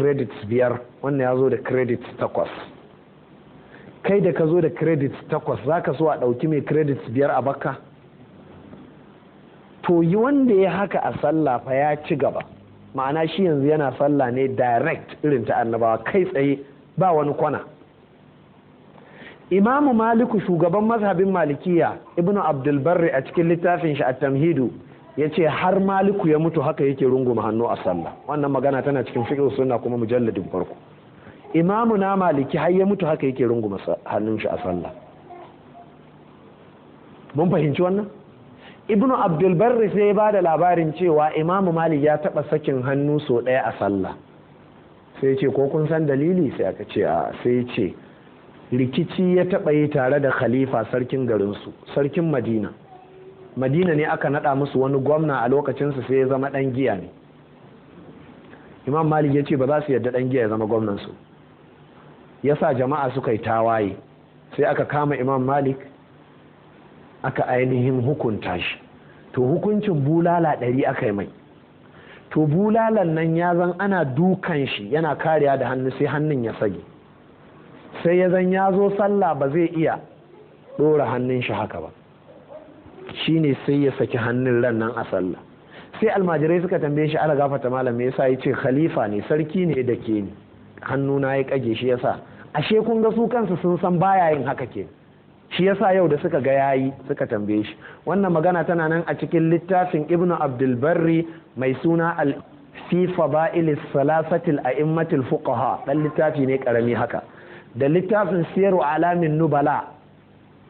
credits 5, wannan ya zo da credits 8. Kai da ka zo da credits 8, za ka so a ɗauki mai credits 5 a baka? To yi wanda ya haka a sallah fa ya ci gaba. Ma'ana shi yanzu yana sallah ne direct irin ta annabawa, kai tsaye, ba wani kwana. Imamu Maliku, shugaban mazhabin Malikiya, Ibnu Abdulbarri a cikin littafin shi at-Tamhidu ya ce har Maliku ya mutu haka yake runguma hannu a sallah. Wannan magana tana cikin Fiqh Sunna, kuma mujalladin farko. Imamu na Maliki har ya mutu haka yake runguma hannun shi a sallah. Mun fahimci wannan? Ibnu Abdulbarri sai ya bada labarin cewa Imamu Malik ya taba sakin hannu sau ɗaya a sallah. Sai ce, "Ko kun san dalili?" Sai aka ce a. Sai ce rikici ya taɓa yi tare da khalifa, sarkin garinsu, sarkin Madina. Madina ne aka naɗa musu wani gwamna a lokacinsu, sai ya zama ɗan giya ne. Imam Malik ya ce ba za su yarda ɗan giya ya zama gwamnansu. Ya sa jama'a suka yi tawaye, sai aka kama Imam Malik, aka ainihin hukunta shi. To hukuncin bulala 100 aka yi mai. To bulalan nan ya zan ana dukan shi yana kariya da hannu, sai hannun ya sage. Sai ya zan ya zo sallah ba zai iya ɗora hannun shi haka ba, shine sai ya saki hannun ran nan a sallah. Sai almajirai suka tambaye shi, "Ala gafata malam, me yasa?" Yace khalifa ne, sarki ne da ke ni, hannuna ya kage, shi yasa. Ashe kun ga su kansu sun san baya yin haka ke, shi yasa yau da suka ga yayi suka tambaye shi. Wannan magana tana nan a cikin littafin Ibnu Abdul Barri mai suna al fi Fada'il Salasatil A'immatil Fuqaha, dan littafi ne karami haka, da littafin Siyaru Alamin Nubala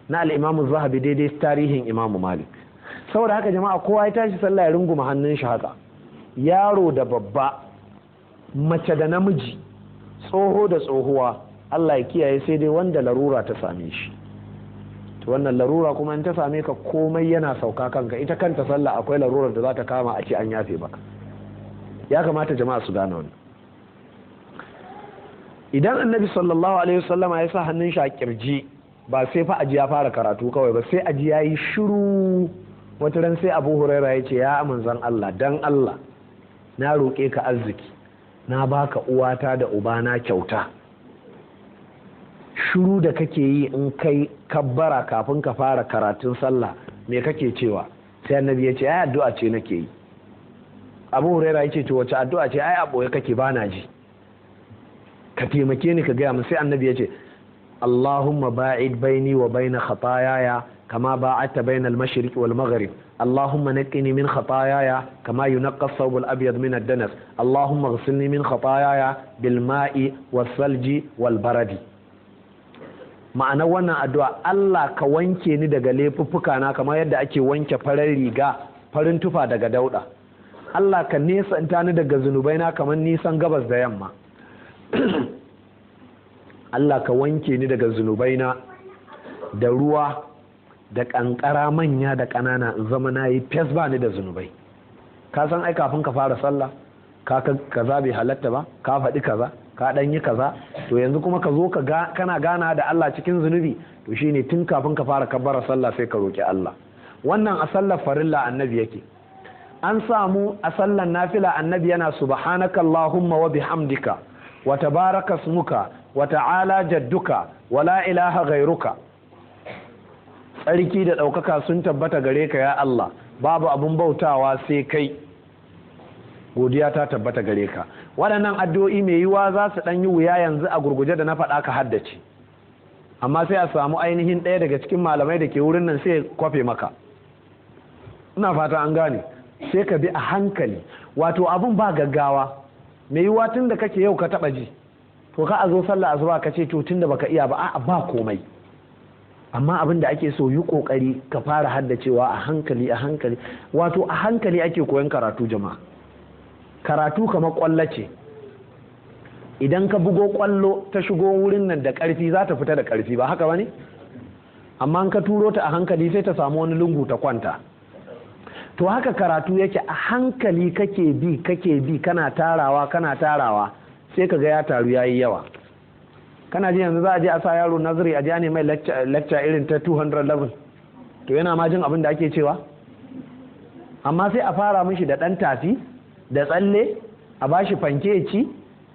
na al-Imam Zahabi, daidai tarihin Imam Malik. Saboda haka jama'a, kowa ya tashi sallah ya runguma hannun shi haka, yaro da babba, mace da namiji, tsoho da tsohuwa. Allah ya kiyaye, sai dai wanda larura ta same shi. To wannan larura kuma in ta same ka, komai yana sauka kanka. Ita kanta sallah akwai larurar da za ta kama a ce an yafe baka. Ya kamata jama'a su gane wannan. Idan Annabi sallallahu alaihi wasallama ya sa hannun shi a kirji, ba sai fa aji ya fara karatu kawai ba, sai aji ya yi shiru. Wata ran sai Abu Huraira ya ce, "Ya manzon Allah, dan Allah na roƙe ka arziki, na baka uwata da ubana kyauta, shiru da kake yi in kai kabbara kafin ka fara karatun sallah, me kake cewa?" Sai Annabi ya ce, "Ai addu'a ce nake yi." Abu Huraira ya ce, "To wace addu'a ce? Ai a ɓoye kake, bana ji, ka taimake ni ka gaya min." Sai Annabi ya ce, "Allahumma ba'id baini wa baina khataayaya kama ba'adta baina al-mashriq wal maghrib. Allahumma naqqini min khataayaya kama yunqqa ath-thawb al-abyad min ad-danas. Allahumma ighsilni min khataayaya bil ma'i was-salji wal baradi." Ma'anar wannan addu'a, Allah ka wanke ni daga laifuffuka na kamar yadda ake wanke farar riga, farin tufa daga dauda. Allah ka nesanta ni daga zunubaina kamar nisan gabas da yamma. Allah ka wanke ni daga zunubaina da ruwa da kankara, manya da ƙanana, in zama na yi fes, ba ni da zunubai. Ka san ai kafin ka fara sallah ka kaza bai halatta ba, ka faɗi kaza, ka ɗan yi kaza. To yanzu kuma ka zo ka kana gana da Allah cikin zunubi. To shine tun kafin ka fara kabbara sallah sai ka roki Allah. Wannan a sallar farilla Annabi yake. An samu a sallar nafila Annabi yana "Subhanaka Allahumma wa bihamdika wa tabaraka ismuka wa ta'ala jadduka wa la ilaha ghairuka." Tsarki da ɗaukaka sun tabbata gare ka, ya Allah, babu abun bautawa sai kai, godiya ta tabbata gare ka. Waɗannan addu'o'i mai yiwa za su ɗan yi wuya yanzu a gurguje da na faɗa ka haddace, amma sai a samu ainihin ɗaya daga cikin malamai da ke wurin nan sai kwafe maka. Ina fata an gane. Sai ka bi a hankali, wato abun ba gaggawa. Mai yiwa tun da kake yau ka taɓa ji, to ka a zo sallah asuba ka ce to tun da baka iya ba, a'a, ba komai. Amma abin da ake so, yi kokari ka fara haddacewa a hankali a hankali. Wato a hankali ake koyon karatu, jama'a. Karatu kamar kwallo ce. Idan ka bugo kwallo ta shigo wurin nan da karfi, za ta fita da karfi, ba haka bane? Amma in ka turo ta a hankali, sai ta samu wani lungu ta kwanta. To haka karatu yake, a hankali kake bi, kake bi, kana tarawa, kana tarawa, sai ka ga ya taru, yayi yawa. Kana ji yanzu za a je a sa yaro nursery, a je ne mai lecture irin ta 200 level, to yana ma jin abin da ake cewa? Amma sai a fara mishi da ɗan tafi da tsalle, a bashi fanke ya ci,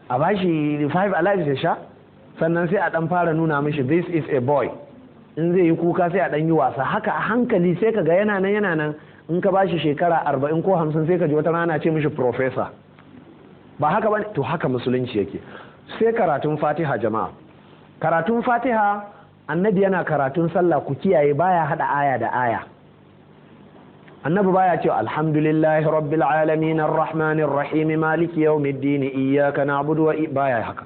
A bashi Five Alive ya sha, sannan sai a dan fara nuna mishi "This is a boy." In zai yi kuka, sai a dan yi wasa haka a hankali, sai ka ga yana nan, yana nan. In ka bashi shekara 40 ko 50, sai ka ji wata rana ce mishi professor. Ba haka ba? To haka Musulunci yake. Sai karatun Fatiha, jama'a. Karatun Fatiha, Annabi yana karatun sallah, ku kiyaye, baya hada aya da aya. Annabi baya cewa "Alhamdulillahi rabbil alamin arrahmanir rahim maliki yawmiddin iyyaka na'budu wa" baya haka.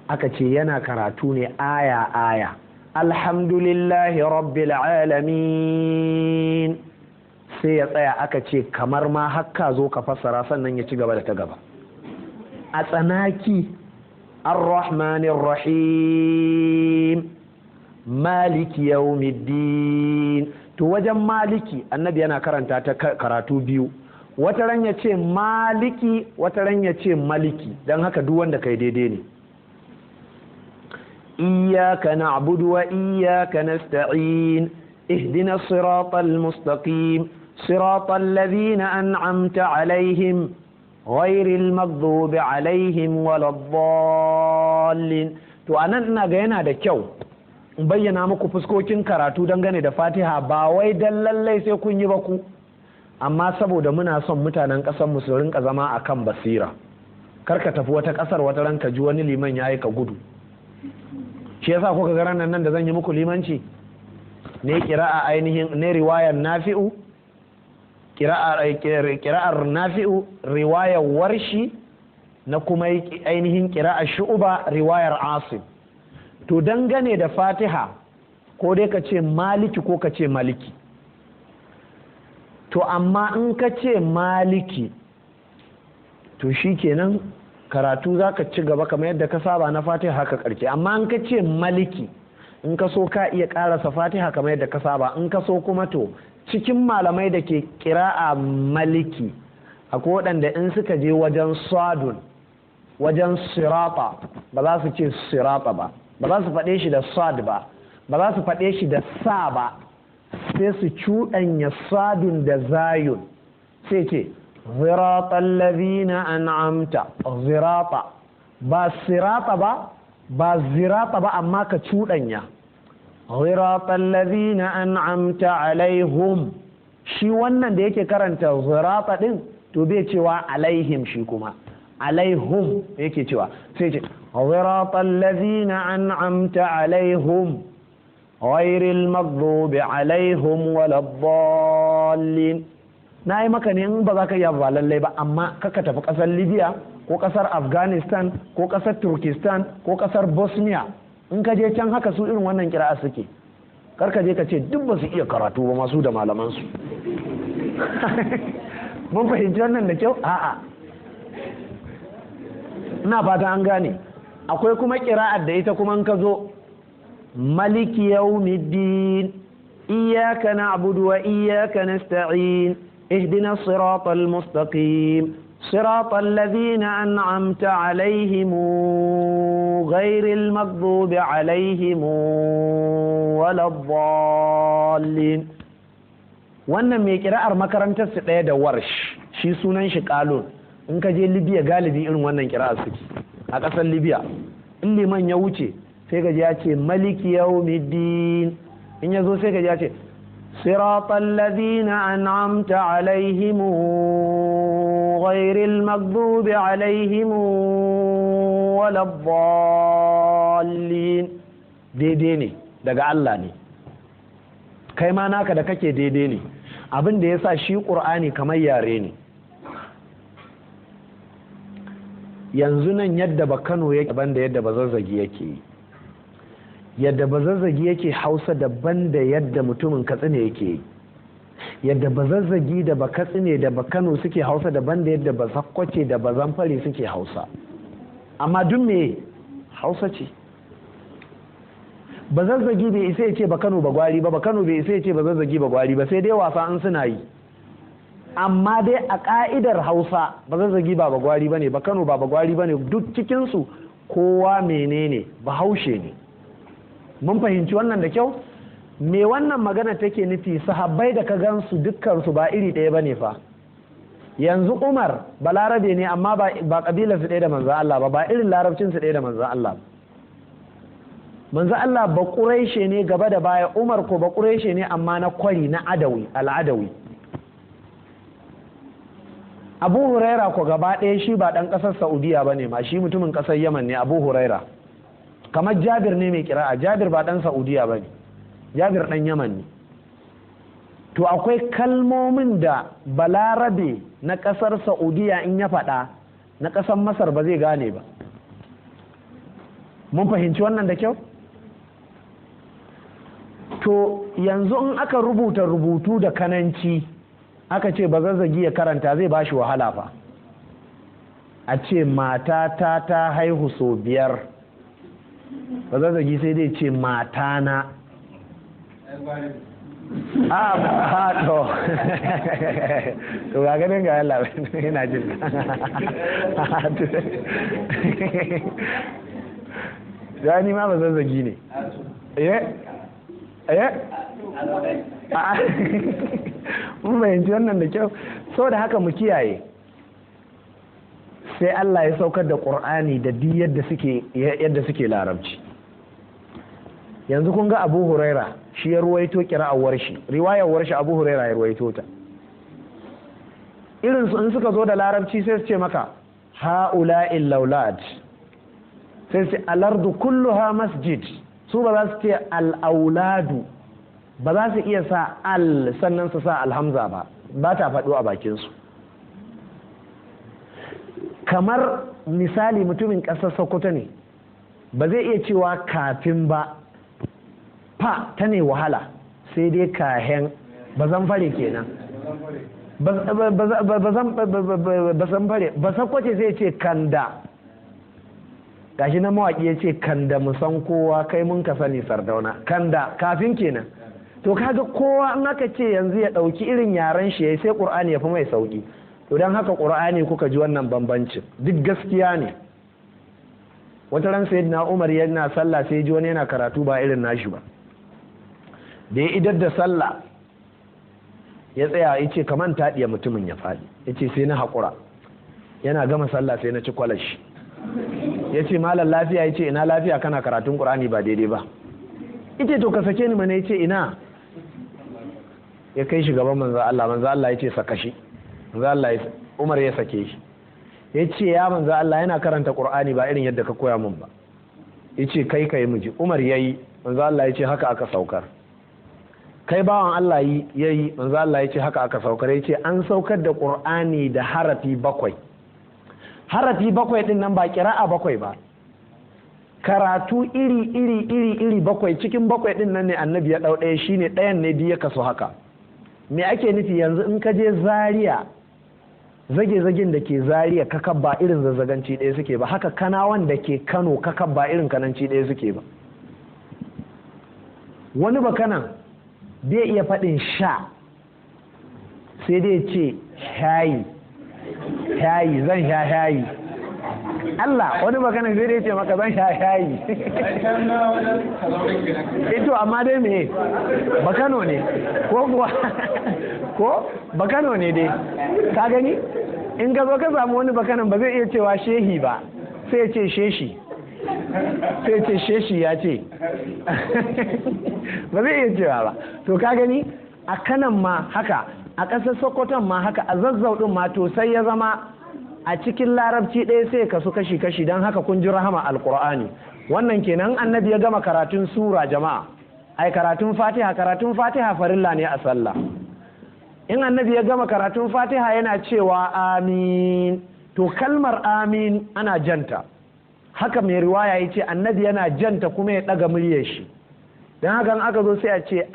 Aka ce yana karatu ne aya aya. "Alhamdulillahi rabbil alamin", sai ya tsaya. Aka ce kamar ma hakka zo ka fassara, sannan ya ci gaba da ta gaba a tsanaki. "Arrahmanir rahim maliki yawmiddin". To wajen "maliki", Annabi yana karanta ta karatu biyu. Wata ran ya ce "maliki", wata ran ya ce "maliki". Don haka duk wanda kai daidai ne. "Iyyaka na'budu wa iyyaka nasta'in ihdina siratal mustaqim siratal ladhina an'amta alaihim ghairil maghdubi alaihim waladdallin". To anan ina ga yana da kyau in bayyana muku fuskokin karatu dangane da Fatiha, ba wai dan lallai sai kun yi ba ku, amma saboda muna son mutanen ƙasar mu su rinka zama akan basira. Kar ka tafi wata ƙasar, wata ran ka ji wani liman yayi, ka gudu. Shi yasa kuka ga ranar nan da zan yi muku limanci ne, kira'a ainihin ne, riwayar Nafi'u, kira'ar Nafi'u, riwayar Warshi, na kuma ainihin kira'ar Shu'uba, riwayar Asim. To dangane da Fatiha, ko dai ka ce "maliki" ko ka ce "maliki". To amma in ka ce "maliki", to shi kenan, karatu za ka ci gaba kamar yadda ka saba na Fatiha haka karke. Amma in ka ce "maliki", in ka so ka iya karasa Fatiha kamar yadda ka saba. In ka so kuma, to cikin malamai da ke kira'a "maliki" akwai waɗanda in suka je wajen sadun, wajen "sirata", ba za su ce "sirata" ba, ba za su faɗe shi da sad ba, ba za su faɗe shi da sa ba, sai su cuɗanya sadun da zayun, sai ce "ziratan lazina an'amta". "Zirata", ba "sirata" ba, ba "zirata" ba, amma ka cuɗanya "ziratan lazina an'amta alaihim". Shi wannan da yake karanta "zirata" ɗin, to bai cewa "alaihim", shi kuma "alaihum" yake cewa, sai ce "ziratan lazina an'amta alaihim ghairil maghdubi alaihim waladdallin". Na yi maka ne, in ba za ka iya ba lallai ba, amma kaka tafi kasar Libya ko kasar Afghanistan ko kasar Turkistan ko kasar Bosnia. In ka je can, haka su irin wannan kira'a suke. Kar ka je ka ce duk ba su iya karatu ba masu da malamansu. Mun fahimci wannan da kyau? A'a, ina fata an gane. Akwai kuma kira'ar da ita kuma in ka zo "maliki yawmiddin iyyaka na'budu wa iyyaka nasta'in ihdina siratal mustaqim siratal ladhina an'amta alaihim ghairil maghdubi alaihim waladdallin". Wannan mai kira'ar makarantar su ɗaya da Warsh, shi sunan shi Qalun. In ka je Libya, galibi irin wannan kira'ar suke a ƙasar Libya. In liman ya wuce, sai ka ji ya ce "maliki yawmiddin". In ya zo, sai ka ji ya ce "siratal ladina an'amta alaihim ghairil maghdubi alaihim waladdallin". Daidai ne, daga Allah ne. Kai ma naka da kake daidai ne. Abin da ya sa shi Ƙur'ani kamar yare ne. Yanzu nan yadda ba Kano yake daban da yadda ba Zazzagi yake yi, yadda ba Zazzagi yake Hausa daban da yadda mutumin Katsina yake yi, yadda ba Zazzagi da ba Katsine da ba Kano suke Hausa daban da yadda ba Sakkwace da ba Zamfari suke Hausa. Amma duk me? Hausa ce. Ba Zazzagi bai isa ya ce ba Kano ba gwari ba, ba Kano bai isa ya ce ba Zazzagi ba gwari ba, sai dai wasa an suna yi. Amma dai a ka'idar Hausa, ba Zazzagi ba ba gwari bane, ba Kano ba ba gwari bane, duk cikinsu kowa menene? Bahaushe ne. Mun fahimci wannan da kyau? Me wannan magana take nufi? Sahabbai da ka gansu, dukkansu ba iri ɗaya bane fa. Yanzu Umar balarabe ne, amma ba kabilar su ɗaya da manzan Allah ba, ba irin larabcin su ɗaya da manzan Allah ba. Manzan Allah ba ƙuraishe ne gaba da baya, Umar ko ba ƙuraishe ne amma na kwari, na adawi, al'adawi. Abu Huraira ko gaba ɗaya shi ba ɗan ƙasar Saudiya ba ne ma, shi mutumin ƙasar Yaman ne Abu Huraira. Kamar Jabir ne mai kira'a, Jabir ba ɗan Saudiya ba ne, Jabir ɗan Yaman ne. To akwai kalmomin da balarabe na ƙasar Saudiya in ya faɗa, na ƙasar Masar ba zai gane ba. Mun fahimci wannan da kyau? To yanzu in aka rubuta rubutu da kananci, aka ce ba zazzagi ya karanta, zai ba shi wahala fa. A ce matata ta haihu sau 5, ba zazzagi sai dai ce matana. A to to ga ganin ga Allah yana jin. Ya ni ma ba zazzagi ne. Eh eh mun fahimci wannan da kyau. Saboda haka mu kiyaye. Sai Allah ya saukar da Qur'ani da duk yadda suke larabci. Yanzu kun ga Abu Huraira shi ya ruwaito qira'awar shi, riwayar shi Abu Huraira ya ruwaito ta. Irin su in suka zo da larabci sai su ce maka ha'ula'il laulad, sai su ce alardu kulluha masjid. Su ba za su ce al'auladu, ba za su iya sa al sannan su sa alhamza ba, ba ta faɗo a bakinsu. Kamar misali mutumin ƙasar Sokoto ne, ba zai iya cewa kafin ba, fa ta ne wahala, sai dai kahen, bazan fare kenan. Bazan fare, ba Sokoto sai ce kanda. Gashi na mawaƙi ya ce kanda mu san kowa kai mun ka sani Sardauna, kanda kafin kenan. To kaga kowa in aka ce yanzu ya ɗauki irin yaren shi yayi, sai Qur'ani ya fi mai sauki. To dan haka Qur'ani kuka ji wannan bambancin duk gaskiya ne. Wata ran Sayyidina Umar yana sallah sai ji wani yana karatu ba irin nashi ba. Da ya idar da sallah ya tsaya ya ce kaman taɗiya mutumin ya faɗi, ya ce sai na haƙura. Yana gama sallah sai na ci kwalashi. Ya ce malam lafiya? Ya ce ina lafiya, kana karatun Qur'ani ba daidai ba. Ita to ka sake ni mana. Ya ce ina. Ya kai shi gaban manzo Allah, manzo Allah ya ce saka shi. Manzo Allah ya Umar ya sake shi. Ya ce ya manzo Allah yana karanta Qur'ani ba irin yadda ka koya min ba. Ya ce kai kai miji. Umar yayi, manzo Allah ya ce haka aka saukar. Kai bawan Allah yayi, manzo Allah ya ce haka aka saukar. Ya ce an saukar da Qur'ani da harafi 7. Harafi 7 din nan ba kira'a 7 ba. Karatu iri iri iri iri 7, cikin 7 din nan ne annabi ya dau ɗaya, shine ɗayan ne biyu ya kaso haka. Me ake nufi yanzu in ka je Zaria, zage-zagen da ke Zaria kakab ba irin zazzaganci ɗaya suke ba, haka kanawan da ke Kano kakab ba irin kananci ɗaya suke ba. Wani bakanan bai iya faɗin sha, sai dai ce shayi, shayi, zan sha shayi. Allah, wani magana zai dai ce maka zan sha shayi. Ito amma dai me bakano ne ko kuwa ko bakano ne dai, ka gani in ka zo ka samu wani bakanan ba zai iya cewa shehi ba, sai ya ce sheshi, sai ya ce sheshi ya ce ba zai iya cewa ba. To ka gani a kanan ma haka, a ƙasar Sokoton ma haka, a Zazzau ɗin ma, to sai ya zama a cikin larabci ɗaya sai kasu kashi-kashi. Don haka kun ji rahama alƙur'ani. Wannan kenan annabi ya gama karatun sura jama'a, ai karatun fatiha, karatun fatiha farilla ne a sallah. In annabi ya gama karatun fatiha yana cewa amin. To kalmar amin ana janta, haka mai riwaya ya ce annabi yana janta kuma ya ɗaga muryar shi. Don haka in aka zo sai a ce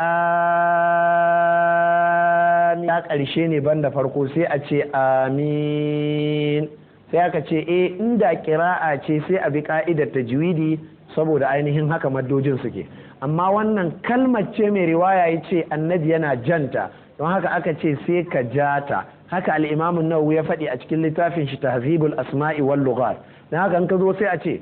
amin, ya ƙarshe ne banda farko, sai a ce amin. Sai aka ce eh inda ƙira'a ce sai a bi ka'idar tajwidi saboda ainihin haka maddojin suke. Amma wannan kalmar ce mai riwaya ya ce annabi yana janta, don haka aka ce sai ka jata. Haka al-Imam an-Nawawi ya faɗi a cikin littafin shi Tahzibul Asma'i wal Lughat. Don haka in ka zo sai a ce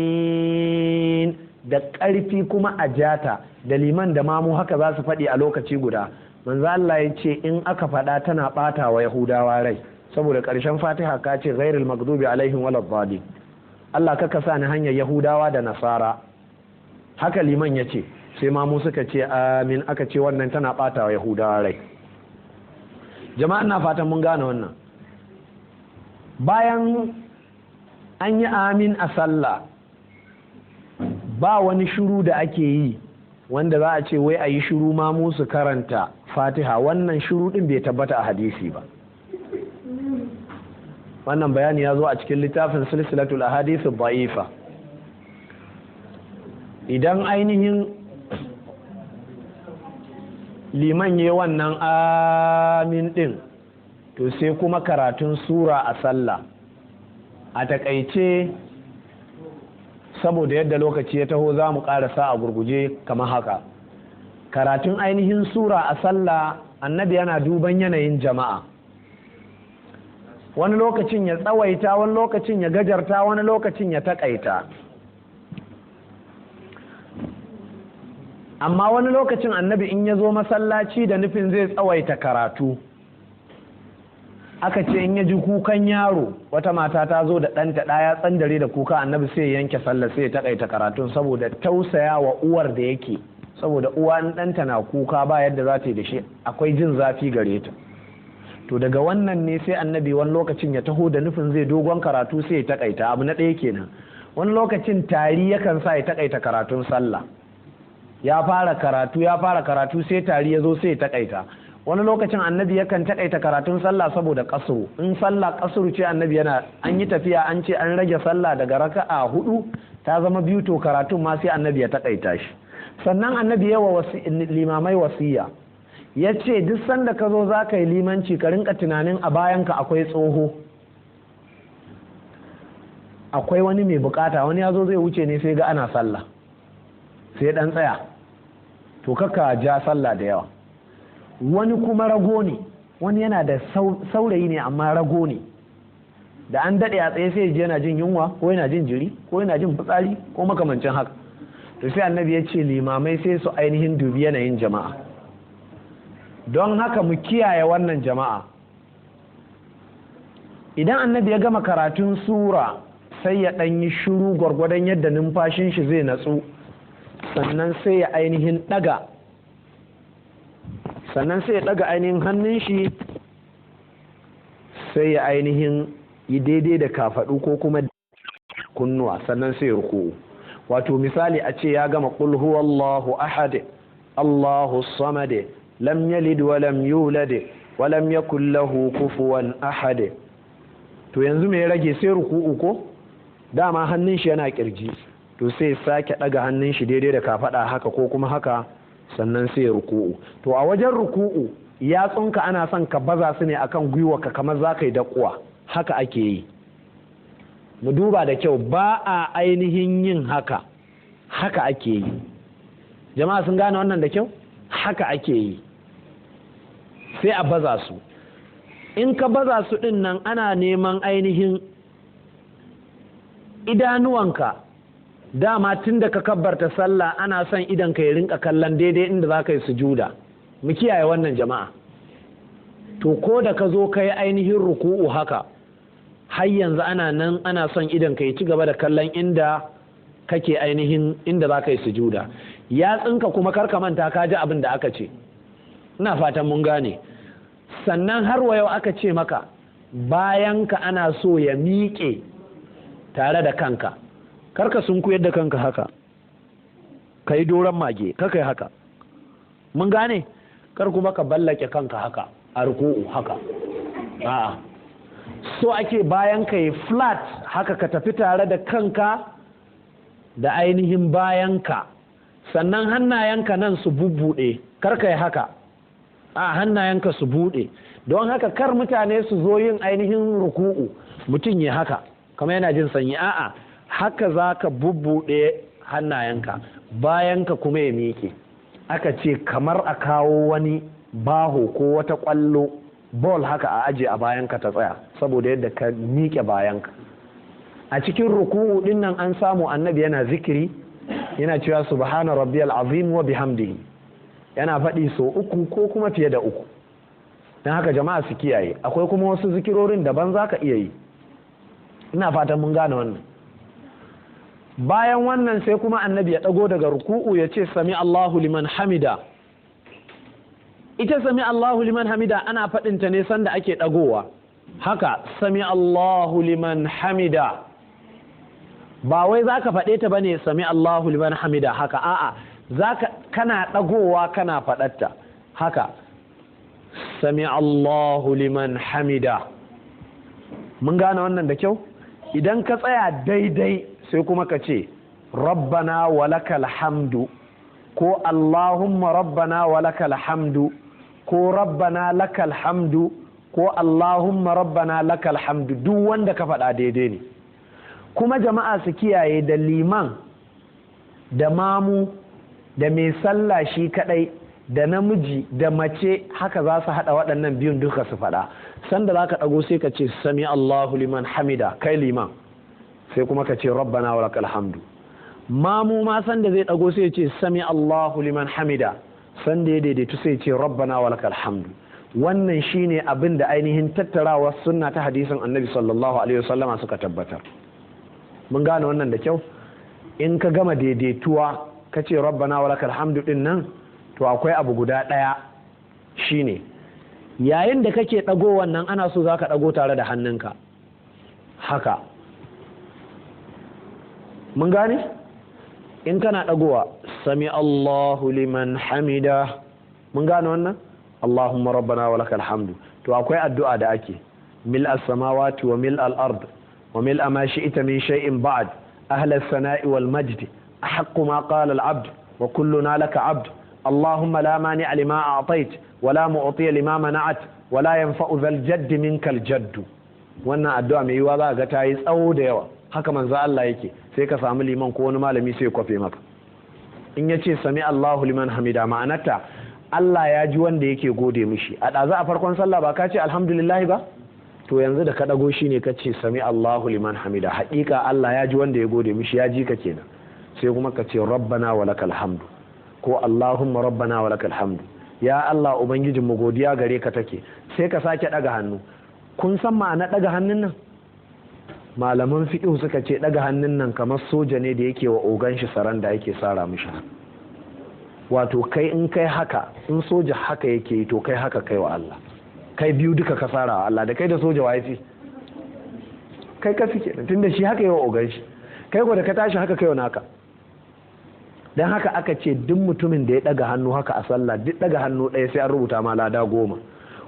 amin da ƙarfi kuma a jata, da liman da mamu haka za su faɗi a lokaci guda. Manzo Allah ya ce in aka faɗa tana ɓata wa Yahudawa rai, saboda ƙarshen Fatiha ka ce ghairil maghdubi alaihim waladdallin. Allah kaka sa ni hanyar Yahudawa da Nasara. Haka liman ya ce, sai mamu suka ce amin, aka ce wannan tana ɓata wa Yahudawa rai. Jama'a ina fatan mun gane wannan. Bayan an yi amin a sallah, ba wani shiru da ake yi wanda za a ce wai a yi shiru mamu su karanta Fatiha. Wannan shiru din bai tabbata a hadisi ba. Wannan bayani ya zo a cikin littafin Silsilatul Ahadith Da'ifa. Idan ainihin liman yi wannan amin din, to sai kuma karatun sura a sallah. A takaice, saboda yadda lokaci ya taho, za mu karasa a gurguje kamar haka. Karatun ainihin sura a sallah, Annabi yana duban yanayin jama'a. Wani lokacin ya tsawaita, wani lokacin ya gajarta, wani lokacin ya takaita. Amma wani lokacin Annabi in ya zo masallaci da nufin zai tsawaita karatu, aka ce in ya ji kukan yaro, wata mata ta zo da ɗanta, ɗaya tsandare da kuka, Annabi sai ya yanke sallah, sai ya takaita karatun saboda tausaya wa uwar da yake, saboda uwa in ɗanta na kuka ba yadda za ta yi da shi, akwai jin zafi gare ta. To daga wannan ne sai Annabi wani lokacin ya taho da nufin zai dogon karatu, sai ya takaita. Abu na ɗaya kenan. Wani lokacin tari yakan sa ya takaita karatun sallah. Ya fara karatu, ya fara karatu, sai tari ya zo, sai ya takaita. Wani lokacin Annabi yakan takaita karatun sallah saboda kasuru. In sallah kasuru ce, Annabi yana an yi tafiya, an ce an rage sallah daga raka'a hudu ta zama biyu, to karatun ma sai Annabi ya takaita shi. Sannan Annabi yawa limamai wasiya, ya ce duk sanda ka zo za ka yi limanci, ka rinka tunanin a bayanka akwai tsoho, akwai wani mai bukata, wani ya zo zai wuce ne sai ga ana sallah sai dan tsaya, to kaka ja sallah da yawa. Wani kuma rago ne, wani yana da saurayi ne amma rago ne, da an daɗe a tsaye sai ji yana jin yunwa, ko yana jin jiri, ko yana jin fitsari, ko makamancin haka. To sai Annabi ya ce limamai sai su ainihin dubi yanayin jama'a. Don haka mu kiyaye wannan, jama'a. Idan Annabi ya gama karatun sura, sai ya ɗan yi shiru gwargwadon yadda numfashin shi zai natsu, sannan sai ya ainihin ɗaga, sannan sai ya ɗaga ainihin hannun shi, sai ya ainihin yi daidai da kafaɗu ko kuma kunnuwa, sannan sai ya ruku'u. Wato misali a ce ya gama qul huwallahu ahad, Allahu samad, lam yalid wa lam yulad wa lam yakul lahu kufuwan ahad. To yanzu me ya rage? Sai ruku'u. Ko dama hannun shi yana kirji, to sai sake daga hannun shi daidai da kafada haka ko kuma haka, sannan sai ruku'u. To a wajen ruku'u, yatsunka ana son ka baza su ne akan gwiwarka kamar za ka yi dakuwa. Haka ake yi. Mu duba da kyau, ba a ainihin yin haka, haka ake yi. Jama'a sun gane wannan da kyau? Haka ake yi, sai a baza su. In ka baza su din nan, ana neman ainihin idanuwanka, dama tun da ka kabbarta sallah ana son idan ka ya rinka kallon daidai inda za ka yi sujuda. Mu kiyaye wannan, jama'a. To ko da ka zo ka yi ainihin ruku'u haka, har yanzu ana nan ana son idan ka yi ci gaba da kallon inda kake ainihin inda za ka yi sujuda. Yatsunka kuma kar ka manta, ka ji abin da aka ce. Ina fatan mun gane. Sannan har wa yau aka ce maka bayan ka ana so ya miƙe tare da kanka. Karka sunkuyar da kanka haka, ka yi doron mage, ka yi haka. Mun gane? Kar kuma ka ballake kanka haka a ruku'u haka. A'a, so ake bayan ka yi flat haka, ka tafi tare da kanka da ainihin bayanka. Sannan hannayenka nan su bubbuɗe, kar ka yi haka, a hannayenka su buɗe. Don haka kar mutane su zo yin ainihin ruku'u, mutum ya haka kamar yana jin sanyi. A'a, haka za ka bubbuɗe hannayenka, bayanka kuma ya miƙe. Aka ce kamar a kawo wani baho ko wata ƙwallo ball haka a aje a bayanka ta tsaya, saboda yadda ka miƙe bayanka. A cikin ruku'u din nan an samu Annabi yana zikiri, yana cewa subhana rabbiyal azim wa bihamdihi. Yana faɗi so uku ko kuma fiye da uku. Don haka jama'a su kiyaye, akwai kuma wasu zikirorin daban za ka iya yi. Ina fatan mun gane wannan. Bayan wannan sai kuma annabi ya ɗago daga ruku'u ya ce sami Allahu liman hamida. Ita sami Allahu liman hamida ana faɗinta ne sanda ake ɗagowa. Haka sami Allahu liman hamida, ba wai za ka faɗe ta ba ne sami Allahu liman hamida haka, a'a, zaka kana ɗagowa kana faɗatta haka, sami Allahu liman hamida. Mun gane wannan da kyau? Idan ka tsaya daidai sai kuma ka ce rabbana walakal hamdu, ko Allahumma rabbana walakal hamdu, ko rabbana lakal hamdu, ko Allahumma rabbana lakal hamdu. Duk wanda ka faɗa daidai ne. Kuma jama'a su kiyaye, da liman da mamu da mai sallah shi kadai da namiji da mace, haka za su haɗa waɗannan biyun duka su faɗa. Sanda za ka ɗago sai ka ce sami Allahu liman hamida, kai liman, sai kuma ka ce rabbana wa lakal hamdu. Mamu ma sanda zai ɗago sai ya ce sami Allahu liman hamida, sanda ya daidaitu sai ya ce rabbana wa lakal hamdu. Wannan shine abin da ainihin tattarawa sunna ta hadisin annabi sallallahu alaihi wasallama suka tabbatar. Mun gane wannan da kyau? In ka gama daidaituwa ka ce rabbana wa lakal hamdu din nan, to akwai abu guda ɗaya, shine yayin da kake ɗago wannan ana so zaka ɗago tare da hannunka haka. Mun gane? In kana ɗagowa sami Allahu liman hamida, mun gane wannan? Allahumma rabbana wa lakal hamdu. To akwai addu'a da ake, mil as-samawati wa mil al-ard wa mil ma shi'ta min shay'in ba'd, ahla as-sana'i wal majd, ahaqqu ma qala al-'abd wa kulluna laka 'abd, Allahumma la mani'a lima a'tayt wa la mu'tiya lima mana'at wa la yanfa'u dhal jadd minkal jadd. Wannan addu'a mai yiwa za ga ta yi tsawo da yawa. Haka manzo Allah yake, sai ka samu liman ko wani malami sai ya kwafe maka. In yace sami Allahu liman hamida, ma'anarta Allah ya ji wanda yake gode mishi. A ɗazu a farkon sallah ba ka ce alhamdulillah ba? To yanzu da ka ɗago shi ne ka ce sami Allahu liman hamida, haƙiƙa Allah ya ji wanda ya gode mishi, ya ji ka kenan. Sai kuma ka ce rabbana wa lakal hamdu, ko Allahumma rabbana wa lakal hamdu, ya Allah ubangijin mu godiya gare ka take. Sai ka sake ɗaga hannu. Kun san ma'ana ɗaga hannun nan? Malaman fiqh suka ce ɗaga hannun nan kamar soja ne da yake wa ogan shi saranda yake sara mishi. Wato kai in kai haka, in soja haka yake yi, to kai haka kai wa Allah, kai biyu duka ka sara wa Allah, da kai da soja waye fi? Kai ka fi kenan, tunda shi haka yi wa ogan shi, kai ko da ka tashi haka kai wa naka. Dan haka aka ce duk mutumin da ya daga hannu haka a sallah, duk daga hannu ɗaya sai an rubuta ma lada 10.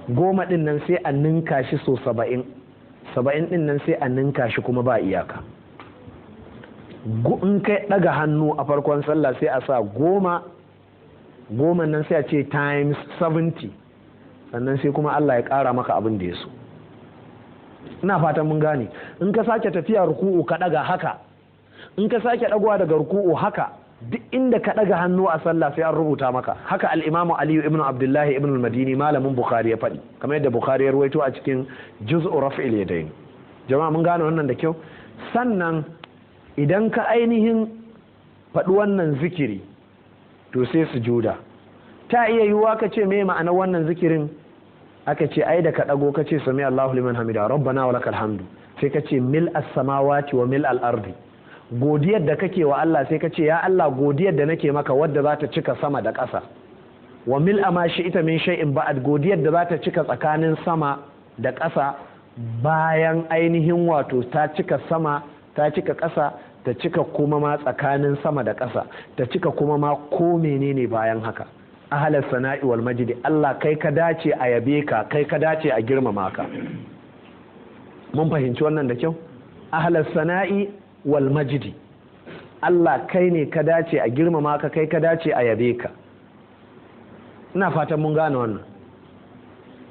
10 din nan sai a ninka shi so 70, 70 din nan sai a ninka shi kuma ba iyaka. In kai daga hannu a farkon sallah sai a sa 10, 10 nan sai a ce times 70, sannan sai kuma Allah ya ƙara maka abin da ya so. Ina fatan mun gane. In ka sake tafiya ruku'u ka daga haka, in ka sake dagowa daga ruku'u haka, duk inda ka daga hannu a sallah sai an rubuta maka haka. Al-Imam Ali ibn Abdullah ibn al-Madini, malamin Bukhari, ya faɗi, kamar yadda Bukhari ya ruwaito a cikin Juz'u Raf'il Yadayn. Jama'a mun gane wannan da kyau? Sannan idan ka ainihin faɗi wannan zikiri, to sai sujuda. Ta iya yiwuwa ka ce me ma'anar wannan zikirin? Aka ce ai da ka dago ka ce sami Allahu liman hamida rabbana wa lakal hamdu, sai ka ce mil as-samawati wa mil al-ardi. Godiyar da kake wa Allah, sai ka ce ya Allah, godiyar da nake maka wadda za ta cika sama da ƙasa, wa mil ma shi'ita min shay'in ba'd, godiyar da za ta cika tsakanin sama da ƙasa, bayan ainihin wato ta cika sama, ta cika ƙasa, ta cika kuma ma tsakanin sama da ƙasa, ta cika kuma ma ko menene bayan haka. Ahalar sana'i wal majidi, Allah kai ka dace a yabe ka, kai ka dace a girmama ka. Mun fahimci wannan da kyau? Ahalar sana'i wal majidi, Allah kai ne ka dace a girmama ka, kai ka dace a yabe ka. Ina fatan mun gane wannan.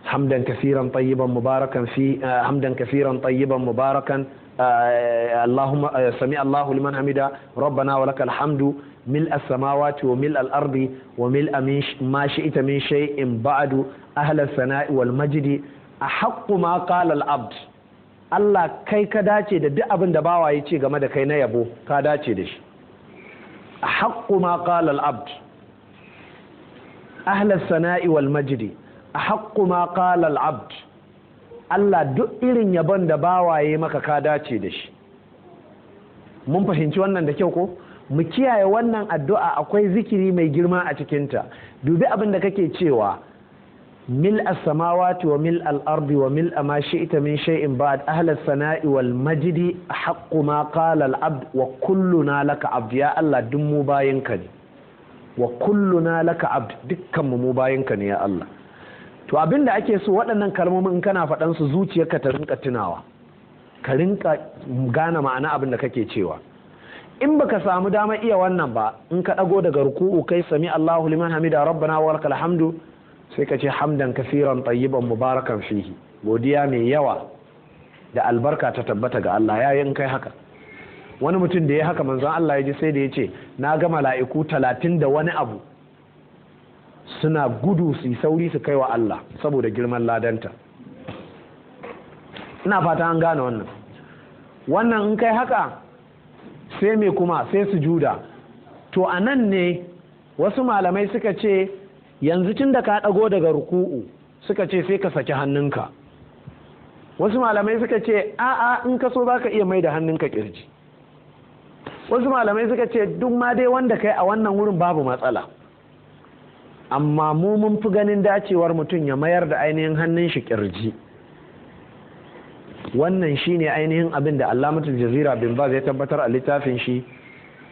Hamdan kafiran tayyiban mubarakan fi hamdan kafiran tayyiban mubarakan, Allahumma sami Allahu liman hamida rabbana wa lakal hamdu, mil as-samawati wa mil al-ardi wa mil ma shi'ta min shay'in ba'du, ahla as-sana'i wal majdi, ahaqqu ma qala al-abd. Allah kai ka dace da duk abin da bawa ya ce game da kai na yabo, ka dace da shi. Ahaqqu ma qala al-abd. Ahla sana'i wal majdi ahaqqu ma qala al abd. Allah, duk irin yabon da bawaye maka ka dace da shi. Mun fahimci wannan da kyau ko? Mu kiyaye wannan addu'a, akwai zikiri mai girma a cikinta. Dubi abin da kake cewa: mil as-samawati wa mil al-ardi wa mil ma shi'ta min shay'in ba'd, ahla as-sana'i wal majdi, haqqu ma qala al-abd, wa kulluna laka abd. Ya Allah, duk mu bayinka ne. Wa kulluna laka abd, dukkan mu bayinka ne, ya Allah. To, abin da ake so, waɗannan kalmomin in kana faɗan su, zuciyarka ta rinka tunawa, ka rinka gane ma'ana abin da kake cewa. In baka samu dama iya wannan ba, in ka ɗago daga ruku'u, kai sami Allahu liman hamida, rabbana wa lakal hamdu, sai ka ce hamdan kasiran tayyiban mubarakan fihi, godiya mai yawa da albarka ta tabbata ga Allah. Yayin in kai haka, wani mutum da ya haka, manzon Allah ya ji, sai da ya ce, na ga mala'iku 30 da wani abu suna gudu su yi sauri su kai wa Allah saboda girman ladanta. Ina fata an gane wannan. Wannan in kai haka, sai me kuma? Sai sujuda. To, a nan ne wasu malamai suka ce, yanzu tun da ka ɗago daga ruku'u, suka ce sai ka saki hannunka. Wasu malamai suka ce a'a, in ka so za ka iya mai da hannunka kirji. Wasu malamai suka ce duk ma dai wanda kai a wannan wurin babu matsala, amma mu mun fi ganin dacewar mutum ya mayar da ainihin hannun shi kirji. Wannan shine ainihin abin da Allamatul Jazira bin Baz ya tabbatar a littafin shi,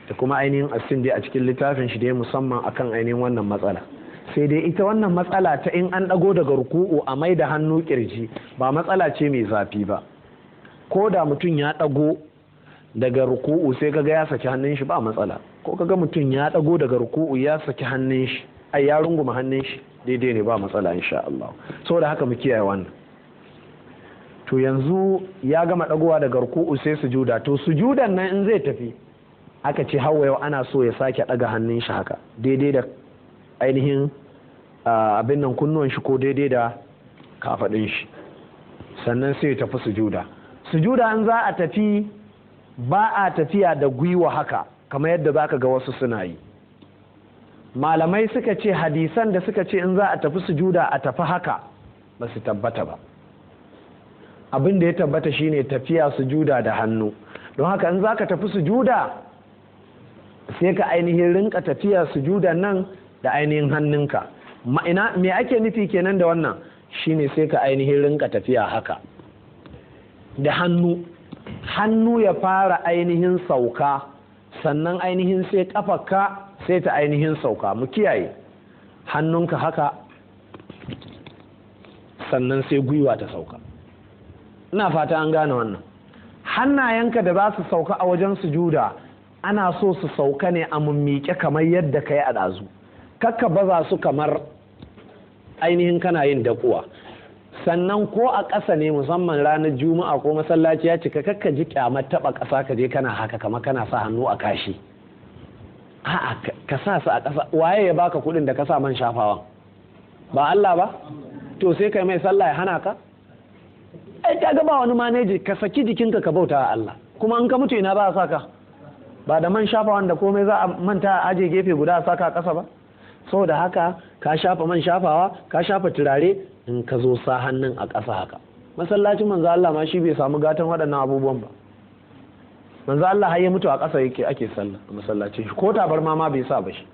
da kuma ainihin Asindi a cikin littafin shi da ya musamman akan ainihin wannan matsala. Sai dai ita wannan matsala ta in an ɗago daga ruku'u a mai da hannu kirji ba matsala ce mai zafi ba. Ko da mutum ya ɗago daga ruku'u sai kaga ya saki hannun shi, ba matsala. Ko kaga mutum ya ɗago daga ruku'u ya saki hannun shi, ai ya runguma hannun shi, daidai ne, ba matsala insha Allah. Saboda haka mu kiyaye wannan. To, yanzu ya gama ɗagowa daga ruku'u, sai sujuda. To, sujudan nan in zai tafi, aka ce hawa yau ana so ya sake ɗaga hannun shi haka daidai da ainihin abin nan kunnuwan shi ko daidai da kafaɗin shi, sannan sai ya tafi sujuda. Sujuda in za a tafi, ba a tafiya da gwiwa haka kamar yadda zaka ga wasu suna yi. Malamai suka ce hadisan da suka ce in za a tafi sujuda a tafi haka ba su tabbata ba. Abin da ya tabbata shine tafiya sujuda da hannu. Don haka in za ka tafi sujuda, sai ka ainihin rinka tafiya sujuda nan da ainihin hannunka. Ma'ina me ake nufi kenan da wannan? Shine sai ka ainihin rinka tafiya haka da hannu, hannu ya fara ainihin sauka, sannan ainihin sai kafarka sai ta ainihin sauka. Mu kiyaye, hannunka haka, sannan sai gwiwa ta sauka. Ina fata an gane wannan. Hannayenka da za su sauka a wajen sujuda, ana so su sauka ne a mummiƙe kamar yadda ka yi a ɗazu. Kakka baza su kamar ainihin kana yin dakuwa. Sannan ko a ƙasa ne, musamman ranar Juma'a ko masallaci ya cika, kakka ji kyamar taɓa ƙasa, ka je kana haka kamar kana sa hannu a kashi. A'a, ka sa su a ƙasa. Waye ya baka kuɗin da ka sa man shafawan? Ba Allah ba? To, sai kai mai sallah ya hana ka? Ai ka ga ba wani maneji, ka saki jikinka ka bauta wa Allah. Kuma in ka mutu, ina ba a saka? Ba da man shafawan da komai za a manta a aje gefe guda a saka a ƙasa ba? Saboda haka ka shafa man shafawa, ka shafa turare, in ka zo sa hannun a ƙasa haka. Masallacin Manzo Allah ma shi bai samu gatan waɗannan abubuwan ba. Manzo Allah har ya mutu a ƙasa yake ake sallah a masallacin shi, ko tabarma ma bai sa ba shi.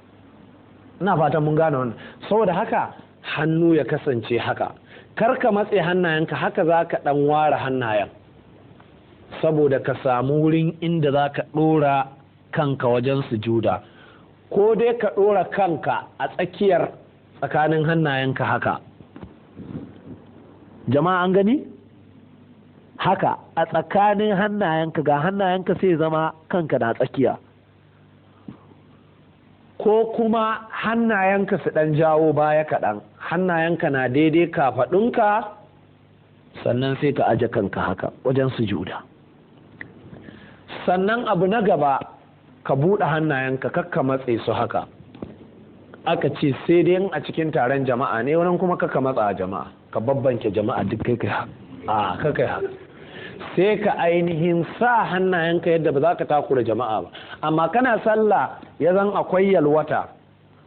Ina fatan mun gane wannan. Saboda haka hannu ya kasance haka, kar ka matse hannayenka haka, za ka ɗan ware hannayen saboda ka samu wurin inda za ka ɗora kanka wajen sujuda. Ko dai ka ɗora kanka a tsakiyar tsakanin hannayenka haka. Jama'a, an gani? Haka a tsakanin hannayenka, ga hannayenka, sai zama kanka na tsakiya. Ko kuma hannayenka su ɗan jawo baya kaɗan, hannayenka na daidai kafaɗunka, sannan sai ka aje kanka haka wajen sujuda. Sannan abu na gaba, ka buɗe hannayenka, kakka matse su haka. Aka ce sai dai a cikin taron jama'a ne wannan, kuma kakka matsa jama'a, ka babbanke jama'a duk kai kai a ka kai haka. Sai ka ainihin sa hannayenka yadda ba za ka takura jama'a ba. Amma kana sallah ya zan akwai yalwata,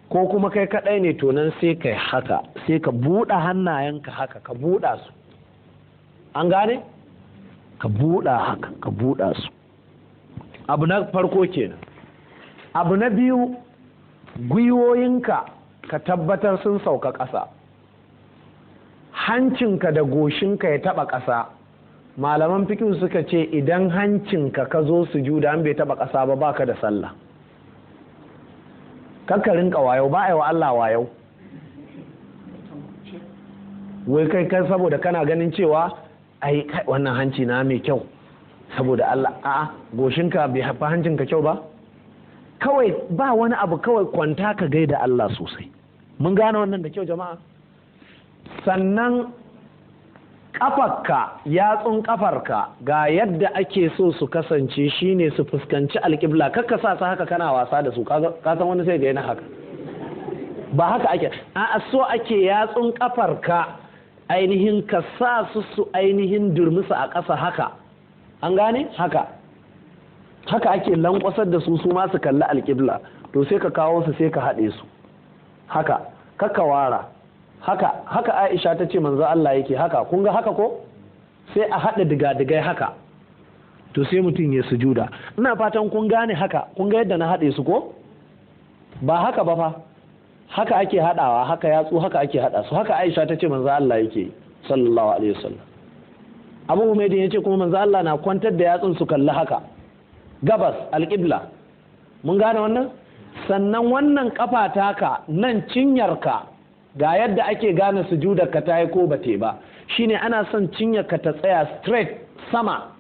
Ko kuma kai kaɗai ne, to nan sai kai haka, sai ka buɗe hannayenka haka, ka buɗa su. An gane? Ka buɗa haka, ka buɗa su. Abu na farko kenan. Abu na biyu, gwiwoyinka ka tabbatar sun sauka ƙasa, hancinka da goshinka ya taɓa ƙasa. Malaman fikin suka ce idan hancinka ka zo sujuda an bai taɓa ƙasa ba, baka da sallah. Kakka rinka wayo, ba a yi wa Allah wayo. Wai kai kai saboda kana ganin cewa ai kai wannan hanci na mai kyau saboda Allah, a'a, goshinka bai haifa hancinka kyau ba. Kawai ba wani abu, kawai kwanta ka gaida Allah sosai. Mun gane wannan da kyau, jama'a? Sannan kafarka, yatsun kafarka ga yadda ake so su kasance, shine su fuskanci alƙibla. Kakka sa su haka kana wasa da su. Ka san wani sai ga yana haka, ba haka ake. A so ake yatsun kafarka ainihin ka sa su su ainihin durmusa a ƙasa haka. An gane? Haka haka ake lankwasar da su, su ma su kalli alƙibla. To sai ka kawo su, sai ka haɗe su haka, kakka wara haka. Haka Aisha ta ce manzo Allah yake haka. Kun ga haka ko? Sai a haɗa diga-digai haka, to sai mutum ya sujuda. Ina fatan kun gane haka. Kun ga yadda na haɗe su ko? Ba haka ba fa, haka ake haɗawa, haka yatsu haka ake haɗa su. Haka Aisha ta ce manzo Allah yake sallallahu alaihi wasallam. Abu Humaydin ya ce kuma manzo Allah na kwantar da yatsun su kalli haka gabas, alƙibla. Mun gane wannan? Sannan wannan kafa taka nan, cinyarka, ga yadda ake gane sujudarka ta yi ko ba te ba. Shine ana son cinyarka ta tsaya straight sama,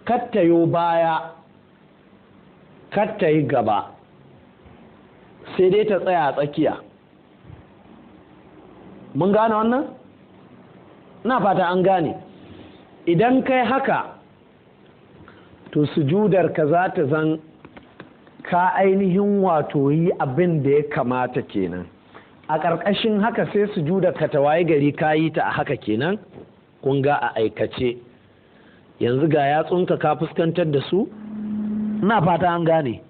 kattayo baya, katta yi gaba, sai dai ta tsaya a tsakiya. Mun gane wannan? Ina fata an gane. Idan kai haka, to sujudarka za ta zan ka ainihin wato yi abin da ya kamata kenan. A ƙarƙashin haka sai sujudarka ta waye gari ka yi ta a haka kenan. Kun ga a aikace yanzu ga yatsunka ka fuskantar da su. Ina fata an gane.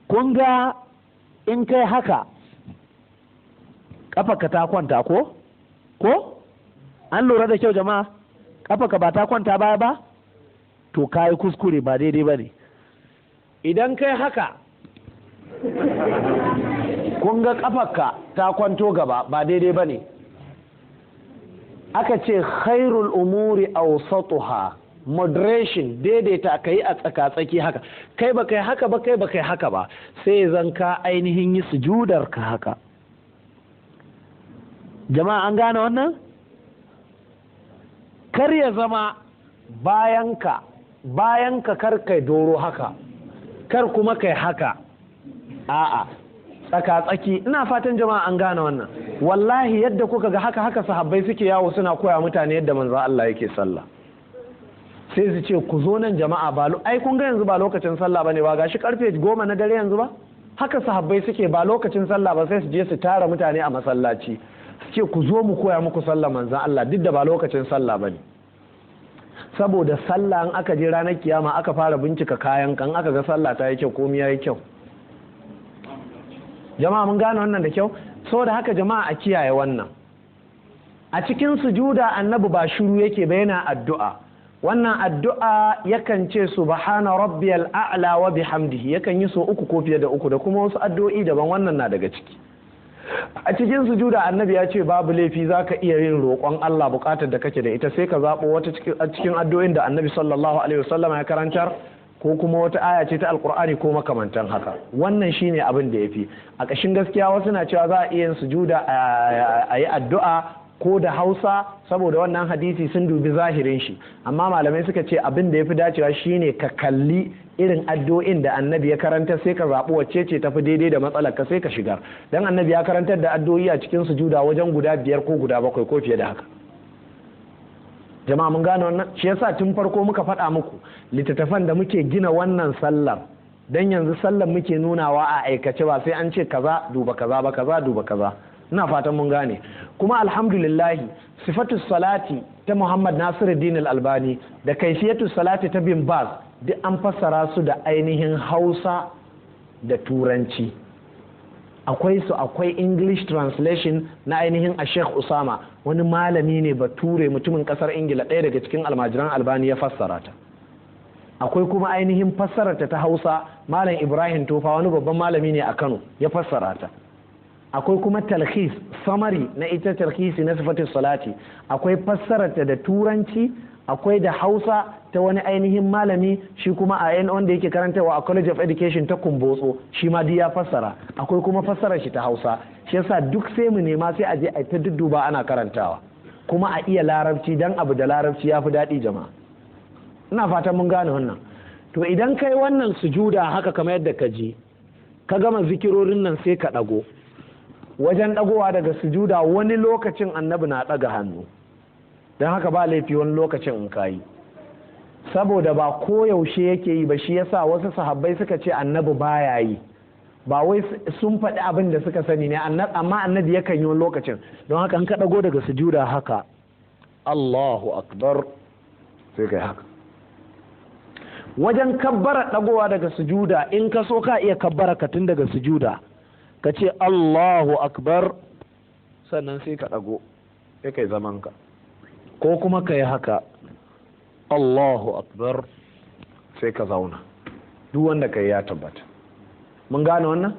Kun ga in kai haka, ƙafarka ta kwanta ko? Ko an lura da kyau, jama'a? Ƙafarka ba ta kwanta baya ba? To ka yi kuskure, ba daidai ba ne. Idan kai haka, kun ga ƙafarka ta kwanto gaba, ba daidai ba ne. Aka ce khairul umuri awsatuha, moderation, daidaita, ka yi a tsaka-tsaki haka. Kai ba kai haka ba, kai ba kai haka ba, sai zan ka ainihin yi sujudar ka haka. Jama'a, an gane wannan? Kar ya zama bayanka, bayanka kar kai doro haka, kar kuma kai haka, a'a, tsaka-tsaki. Ina fatan jama'a an gane wannan. Wallahi yadda kuka ga haka, haka sahabbai suke yawo suna koya mutane yadda manzo Allah yake sallah. Sai su ce ku zo nan jama'a, ba ai kun ga yanzu ba lokacin sallah bane ba, gashi karfe 10 na dare yanzu ba. Haka sahabbai suke, ba lokacin sallah ba sai su je su tara mutane a masallaci, su ce ku zo mu koya muku sallah manzon Allah, duk da ba lokacin sallah bane. Saboda sallah in aka je ranar kiyama aka fara bincika kayan kan, aka ga sallah ta yi kyau, komai yayi kyau. Jama'a, mun gane wannan da kyau? Saboda haka jama'a, a kiyaye wannan. A cikin sujuda annabi ba shiru yake ba, yana addu'a. Wannan addu'a yakan ce subhana rabbiyal a'la wa bihamdihi, yakan yi so uku ko fiye da uku, da kuma wasu addu'o'i daban, wannan na daga ciki. A cikin sujuda annabi ya ce babu laifi zaka iya yin roƙon Allah buƙatar da kake da ita, sai ka zaɓo wata cikin addu'o'in da annabi sallallahu alaihi wasallam ya karantar, ko kuma wata aya ce ta alkur'ani ko makamantan haka. Wannan shine abin da yafi. A ƙashin gaskiya wasu na cewa za a iya yin sujuda a yi addu'a ko da Hausa saboda wannan hadisi, sun dubi zahirin shi. Amma malamai suka ce abin da yafi dacewa shine ka kalli irin addu'o'in da annabi ya karanta, sai ka zaɓi wacce ce tafi daidai da matsalar ka, sai ka shigar. Dan annabi ya karantar da addu'o'i a cikin sujuda wajen guda biyar ko guda bakwai ko fiye da haka. Jama'a, mun gane wannan? Shi yasa tun farko muka faɗa muku littattafan da muke gina wannan sallar, dan yanzu sallar muke nunawa a aikace, ba sai an ce kaza duba kaza ba, kaza duba kaza. Ina fatan mun gane. Kuma alhamdulillahi, sifatu salati ta Muhammad Nasiruddin Al-Albani da kaifiyatu salati ta Bin Baz duk an fassara su da ainihin Hausa da Turanci. Akwai su, akwai English translation na ainihin a Sheikh Usama, wani malami ne bature mutumin kasar Ingila, ɗaya daga cikin almajiran Albani ya fassara ta. Akwai kuma ainihin fassararta ta Hausa, Malam Ibrahim Tofa, wani babban malami ne a Kano, ya fassara ta. Akwai kuma talhis, summary na ita talhisi na sifatin salati. Akwai fassararta da Turanci, akwai da Hausa ta wani ainihin malami, shi kuma a yan wanda yake karantarwa a College of Education ta Kumbotso, shi ma duk ya fassara. Akwai kuma fassarar shi ta Hausa. Shi yasa duk sai mu nema, sai a je a ta dudduba ana karantawa, kuma a iya Larabci, dan abu da Larabci ya fi daɗi. Jama'a, ina fatan mun gane wannan. To idan kai wannan sujuda haka kamar yadda ka ji, ka gama zikirorin nan, sai ka ɗago. Wajen ɗagowa daga sujuda, wani lokacin Annabi na ɗaga hannu, don haka ba laifi wani lokacin in kayi, saboda ba koyaushe yake yi ba. Shi yasa wasu sahabbai suka ce Annabi baya yi. Ba wai sun faɗi abin da suka sani ne, amma Annabi yakan yi wani lokacin. Don haka in ka ɗago daga sujuda haka, Allahu akbar, sai kai haka. Wajen kabbara ɗagowa daga sujuda, in ka so ka iya kabbara ka tun daga sujuda, ka ce Allahu akbar, sannan sai ka ɗago, sai kai zamanka, ko kuma ka yi haka, Allahu akbar, sai ka zauna. Duk wanda ka yi ya tabbata. Mun gane wannan?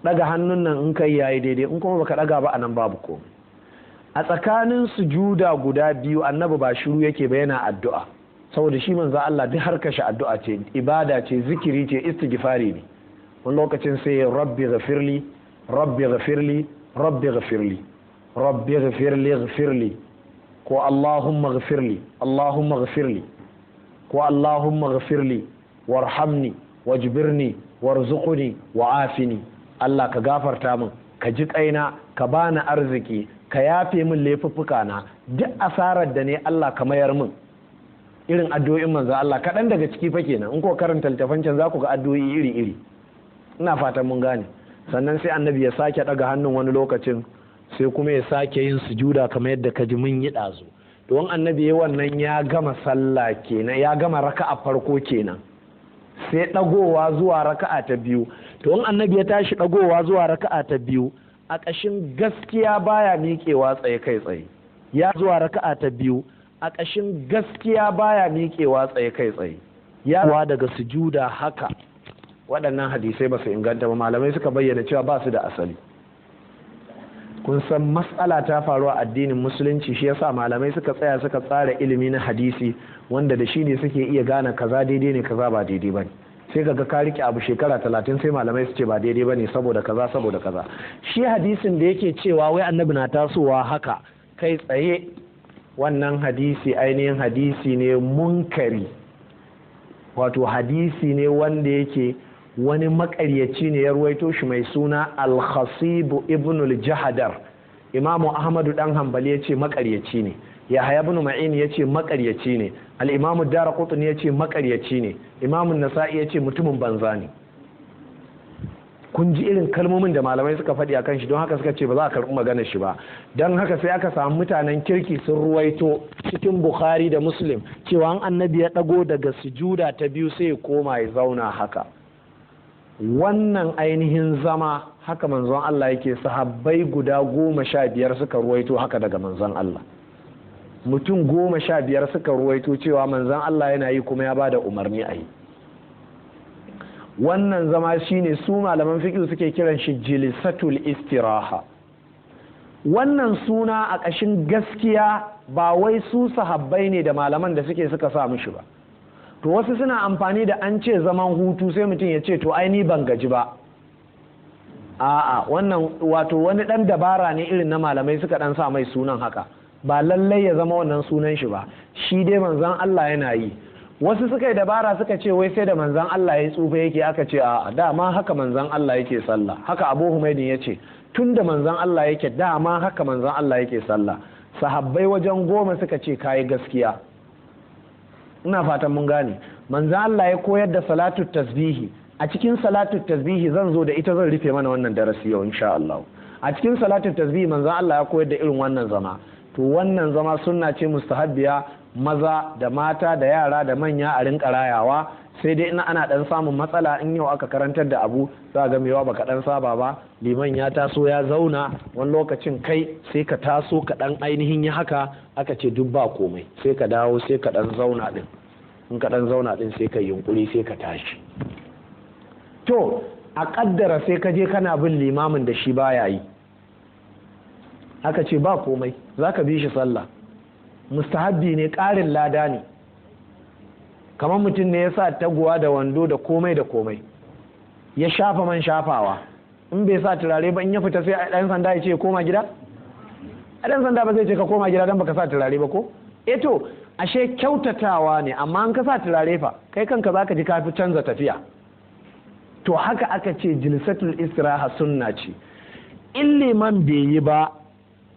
Ɗaga hannun nan in kai yayi daidai, in kuma baka ɗaga ba, anan babu komai. A tsakanin sujuda guda biyu, Annabi ba shiru yake ba, yana addu'a, saboda shi manzo Allah duk harkar shi addu'a ce, ibada ce, zikiri ce, istighfari ne. Wani lokacin sai rabbi ghafirli, rabbi ghafirli, rabbi ghafirli, rabbi ghafirli ghafirli, ko Allahumma ghafirli, Allahumma ghafirli, ko Allahumma ghafirli warhamni wajbirni warzuqni wa'afini. Allah ka gafarta min, ka ji kaina, ka bani arziki, ka yafe min laifuffuka na duk, asarar da ne Allah ka mayar min. Irin addu'o'in manzo Allah kaɗan daga ciki fa kenan. In ko karanta littafan can, za ku ga addu'o'i iri-iri. Ina fatan mun gane. Sannan sai Annabi ya sake ɗaga hannun wani lokacin, sai kuma ya sake yin sujuda kamar yadda ka ji mun yi ɗazu. Don Annabi ya wannan, ya gama sallah kenan, ya gama raka'a farko kenan, sai ɗagowa zuwa raka'a ta biyu. To in Annabi ya tashi ɗagowa zuwa raka'a ta biyu, a ƙashin gaskiya baya miƙewa tsaye kai tsaye. Ya zuwa raka'a ta biyu, a ƙashin gaskiya baya miƙewa tsaye kai tsaye. Ya daga sujuda haka, waɗannan hadisai ba su inganta ba. Malamai suka bayyana cewa ba su da asali. Kun san matsala ta faru a addinin Musulunci, shi yasa malamai suka tsaya suka tsara ilimi na hadisi, wanda da shi ne suke iya gane kaza daidai ne, kaza ba daidai ba ne. Sai kaga ka rike abu shekara 30, sai malamai su ce ba daidai ba ne saboda kaza, saboda kaza. Shi hadisin da yake cewa wai Annabi na tasowa haka kai tsaye, wannan hadisi ainihin hadisi ne munkari, wato hadisi ne wanda yake wani makaryaci ne ya ruwaito shi mai suna Al-Khasib ibn al-Jahadar. Imamu Ahmadu dan Hanbali ya ce makaryaci ne, Yahya ibn Ma'in ya ce makaryaci ne, al-Imamu Daraqutni ya ce makaryaci ne, Imamu Nasa'i ya ce mutumin banza ne. Kun ji irin kalmomin da malamai suka faɗi a kan shi. Don haka suka ce ba za a karɓi maganar shi ba. Don haka sai aka samu mutanen kirki sun ruwaito cikin Bukhari da Muslim cewa an Annabi ya ɗago daga sujuda ta biyu, sai ya koma ya zauna haka. Wannan ainihin zama haka manzon Allah yake. Sahabbai guda 15 suka ruwaito haka daga manzon Allah. Mutum 15 suka ruwaito cewa manzon Allah yana yi, kuma ya ba da umarni a yi. Wannan zama shine su malaman fiqh suke kiran shi jilsatul istiraha. Wannan suna a ƙashin gaskiya ba wai su sahabbai ne da malaman da suke suka sa mishi ba. To wasu suna amfani da an ce zaman hutu, sai mutum ya ce to ai ni ban gaji ba. A'a, wannan wato wani dan dabara ne irin na malamai suka dan sa mai sunan haka, ba lallai ya zama wannan sunan shi ba. Shi dai manzon Allah yana yi. Wasu suka yi dabara suka ce wai sai da manzon Allah ya tsufa yake. Aka ce a dama haka manzon Allah yake sallah. Haka Abu Humaidin ya ce, tun da manzon Allah yake, dama haka manzon Allah yake sallah. Sahabbai wajen 10 suka ce kayi gaskiya. Ina fatan mun gane. Manzon Allah ya koyar da salatu tasbihi. A cikin salatu tasbihi, zan zo da ita, zan rufe mana wannan darasi yau insha Allah. A cikin salatu tasbihi, manzon Allah ya koyar da irin wannan zama. To wannan zama sunna ce mustahabbiya, maza da mata da yara da manya a rinka rayawa. Sai dai ina ana dan samun matsala in yau aka karantar da abu za ga mewa baka dan saba ba, liman ya taso ya zauna, wani lokacin kai sai ka taso ka dan ainihin yi haka, aka ce duk ba komai, sai ka dawo sai ka dan zauna din. In ka dan zauna din sai ka yunkuri sai ka tashi. To a kaddara sai ka je kana bin limamin da shi baya yi, aka ce ba komai, zaka bi shi sallah, mustahabbi ne, ƙarin lada ne. Kamar mutum ne ya sa taguwa da wando da komai da komai, ya shafa man shafawa, in bai sa turare ba in ya fita sai ɗan sanda ya ce koma gida. Ɗan sanda ba zai ce ka koma gida don baka sa turare ba ko? Eh to ashe kyautatawa ne, amma in ka sa turare fa kai kanka zaka ji kafi canza tafiya. To haka aka ce jilsatul istiraha sunna ce. In liman bai yi ba,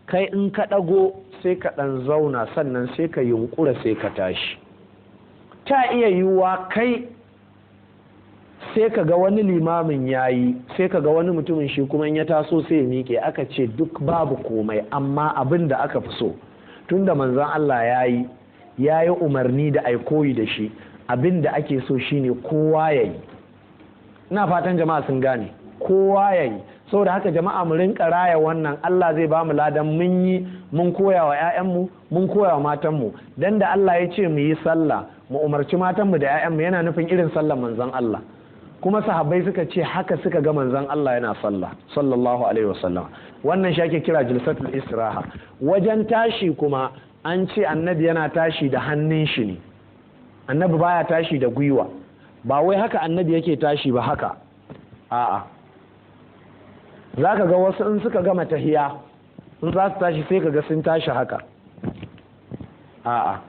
kai in ka ɗago sai ka ɗan zauna, sannan sai ka yunkura sai ka tashi. Ta iya yiwuwa kai sai ka ga wani limamin yayi, sai ka ga wani mutumin shi kuma in ya taso sai ya miƙe, aka ce duk babu komai, amma abin da aka fi so tunda manzon Allah yayi yayi umarni da ai koyi da shi, abin da ake so shine kowa yayi. Ina fatan jama'a sun gane, kowa yayi. Saboda haka jama'a mu rinka raya wannan, Allah zai ba mu ladan mun yi, mun koya wa 'ya'yanmu, mun koya wa matanmu. Dan da Allah ya ce mu yi sallah, mu umarci matanmu da 'ya'yanmu, yana nufin irin sallar manzon Allah. Kuma sahabbai suka ce haka suka ga manzon Allah yana sallah sallallahu alaihi wasallam. Wannan shi ake kira jilsatul istiraha. Wajen tashi kuma an ce annabi yana tashi da hannun shi ne, annabi baya tashi da gwiwa. Ba wai haka annabi yake tashi ba haka, a'a. Zaka ga wasu in suka gama tahiya in za su tashi sai kaga sun tashi haka, a'a.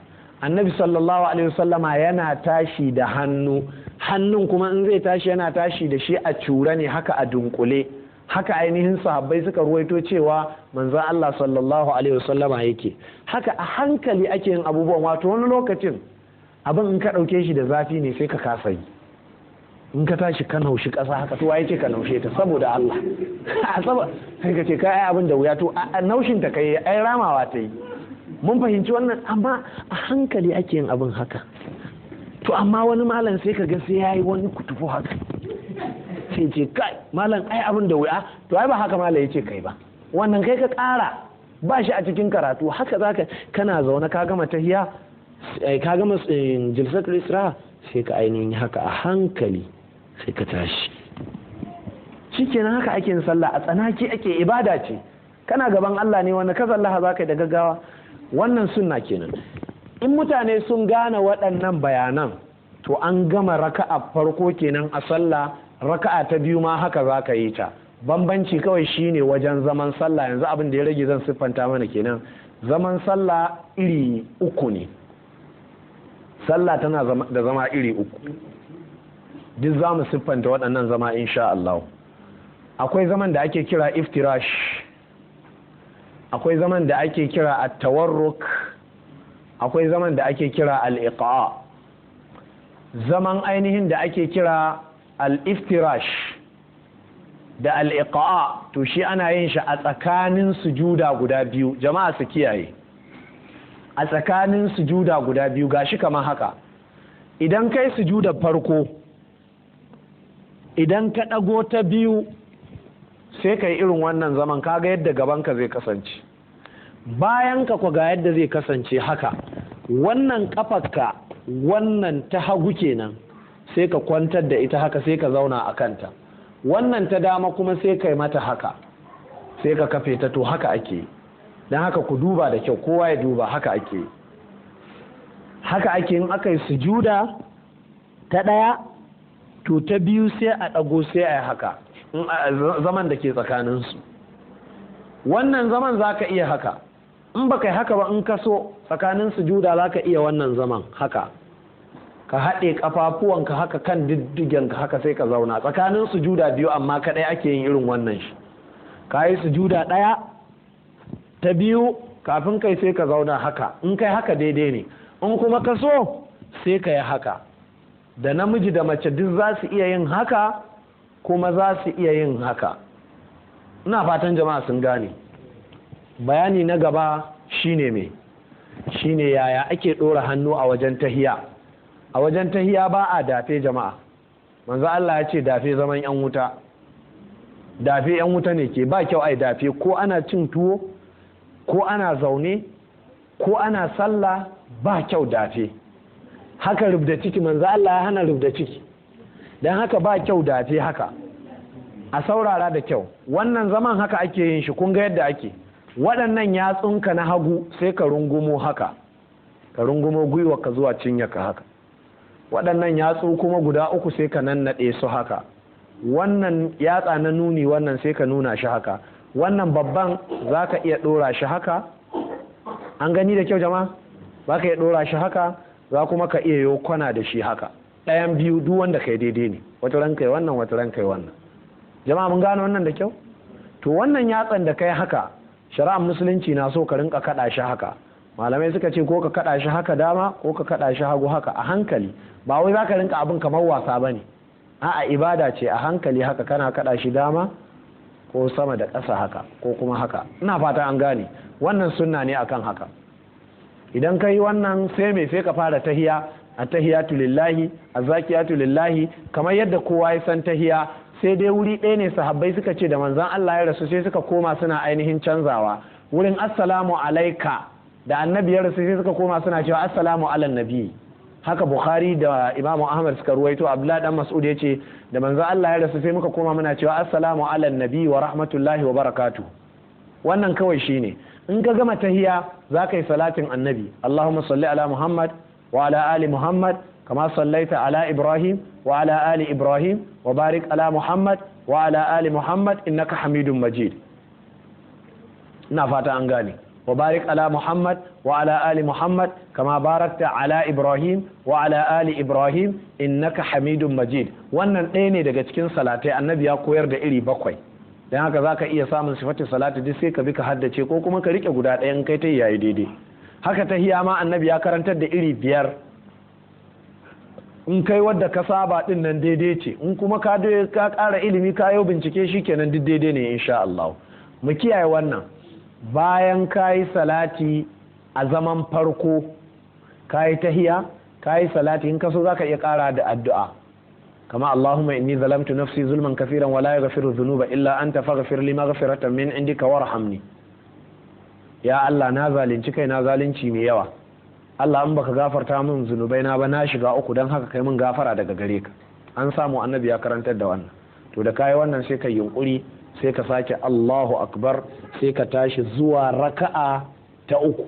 Annabi sallallahu alaihi wasallama yana tashi da hannu, hannun kuma in zai tashi yana tashi da shi a cure ne haka, a dunkule haka. Ainihin sahabbai suka ruwaito cewa manzon Allah sallallahu alaihi wasallama yake haka. A hankali ake yin abubuwan. Wato wani lokacin abin in ka ɗauke shi da zafi ne sai ka kasa yi. In ka tashi ka naushi ƙasa haka, to waye ce ka naushe ta saboda Allah? Sai ka ce kai ai abin da wuya, to a naushin ta kai ai ramawa ta yi. Mun fahimci wannan, amma a hankali ake yin abin haka. To amma wani malam sai ka ga sai yayi wani kutufu haka, sai ce kai malam ai abin da wuya, to ai ba haka malam yace kai ba, wannan kai ka ƙara ba shi a cikin karatu. Haka zaka kana zaune ka gama tahiya, ka gama jilsatul isra, sai ka ainihin haka a hankali sai ka tashi. Shikenan haka ake yin sallah, a tsanaki ake, ibada ce, kana gaban Allah ne, wanda ka sallaha zaka yi da gaggawa. Wannan sunna kenan. In mutane sun gane waɗannan bayanan, to an gama raka'a farko kenan a sallah. Raka'a ta biyu ma haka zaka yi ta. Bambanci kawai shine wajen zaman sallah. Yanzu abin da ya rage zan siffanta mana kenan. Zaman sallah iri uku ne. Sallah tana da zama iri uku. Duk za mu siffanta waɗannan zama insha Allah. Akwai zaman da ake kira iftirash, akwai zaman da ake kira at-tawarruk, akwai zaman da ake kira al-iqa. Zaman ainihin da ake kira al-iftirash da al-iqa, to shi ana yin shi a tsakanin sujuda guda biyu. Jama'a su kiyaye, a tsakanin sujuda guda biyu gashi kamar haka. Idan kai sujuda farko, idan ka ɗago ta biyu sai kai irin wannan zaman, kaga yadda gabanka zai kasance, bayan ka ga yadda zai kasance haka. Wannan kafarka, wannan ta hagu kenan, sai ka kwantar da ita haka, sai ka zauna a kanta. Wannan ta dama kuma sai kai mata haka, sai ka kafe ta. To haka ake. Don haka ku duba da kyau, kowa ya duba, haka ake. Haka ake in aka yi sujuda ta ɗaya, to ta biyu sai a ɗago sai a yi haka, zaman da ke tsakaninsu. Wannan zaman za ka iya haka, in ba kai haka ba, in ka so tsakanin sujuda za ka iya wannan zaman haka, ka haɗe ƙafafuwanka haka kan diddigenka haka, sai ka zauna tsakanin sujuda biyu. Amma kaɗai ake yin irin wannan shi. Ka yi sujuda ɗaya, ta biyu kafin kai sai ka zauna haka. In kai haka daidai ne. In kuma ka so sai ka yi haka. Da namiji da mace duk za su iya yin haka, kuma za su iya yin haka. Ina fatan jama'a sun gane. Bayani na gaba shine me? Shine yaya ake ɗora hannu a wajen tahiya. A wajen tahiya ba a dafe jama'a. Manzo Allah ya ce dafe zaman yan wuta, dafe yan wuta ne ke ba kyau ai dafe, ko ana cin tuwo ko ana zaune ko ana sallah ba kyau dafe. Haka rubda ciki, manzo Allah ya hana rubda ciki, dan haka ba kyau dafe haka. A saurara da kyau, wannan zaman haka ake yin shi. Kun ga yadda ake waɗannan yatsunka na hagu sai ka rungumo haka, ka rungumo gwiwa ka zuwa cinyarka haka. Waɗannan yatsu kuma guda uku sai ka nannaɗe su haka. Wannan yatsa na nuni wannan sai ka nuna shi haka. Wannan babban za ka iya ɗora shi haka. An gani da kyau jama'a? Za ka iya ɗora shi haka, za kuma ka iya yo kwana da shi haka. Ɗayan biyu duk wanda kai daidai ne, wata ran kai wannan, wata ran kai wannan. Jama'a mun gane wannan da kyau? To wannan yatsan da kai haka, shari'ar musulunci na so ka rinka kaɗa shi haka. Malamai suka ce ko ka kaɗa shi haka dama ko ka kaɗa shi hagu haka a hankali. Ba wai za ka rinka abin kamar wasa ba ne, a'a ibada ce. A hankali haka kana kaɗa shi dama ko sama da ƙasa haka ko kuma haka. Ina fata an gane wannan sunna ne akan haka. Idan ka yi wannan sai me? Sai ka fara tahiya, attahiyatu lillahi, azzakiyatu lillahi, kamar yadda kowa ya san tahiya. Sai dai wuri ɗaya ne sahabbai suka ce da manzon Allah ya rasu sai suka koma suna ainihin canzawa wurin assalamu alaika. Da annabi ya rasu sai suka koma suna cewa assalamu ala nabi. Haka Bukhari da Imam Ahmad suka ruwaito. Abdullah dan Mas'ud yace da manzon Allah ya rasu sai muka koma muna cewa assalamu ala nabi wa rahmatullahi wa barakatuh. Wannan kawai shine. In ka gama tahiya za ka yi salatin annabi, Allahumma salli ala Muhammad wa ala ali Muhammad kama sallaita ala Ibrahim wa ala ali Ibrahim wa barik ala Muhammad wa ala ali Muhammad innaka Hamidum Majid. Ina fata an gane. Wa barik ala Muhammad wa ala ali Muhammad kama barakta ala Ibrahim wa ala ali Ibrahim innaka Hamidum Majid. Wannan ɗaya ne daga cikin salatai, annabi ya koyar da iri 7. Dan haka zaka iya samun sifatin salati duk sai ka bi ka haddace, ko kuma ka rike guda ɗayan kai ta yayi daidai. Haka tahiya ma annabi ya karantar da iri 5. In kai wadda ka saba din nan daidai ce, in kuma ka ƙara ilimi ka yau bincike shikenan duk daidai ne insha Allah. Mu kiyaye wannan. Bayan ka yi salati a zaman farko, ka yi tahiya, ka yi salati, in ka so zaka iya ƙara da addu'a kama Allahumma inni zalamtu nafsi zulman kaseeran wa la yaghfiru dhunuba illa anta faghfir li maghfiratan min indika warhamni. Ya Allah, na zalunci kai na zalunci mai yawa. Allah, in baka gafarta min zunubai na ba na shiga uku, dan haka kai min gafara daga gare ka. An samu annabi ya karantar da wannan. To da kai wannan sai ka yunkuri, sai ka sake Allahu akbar, sai ka tashi zuwa raka'a ta uku.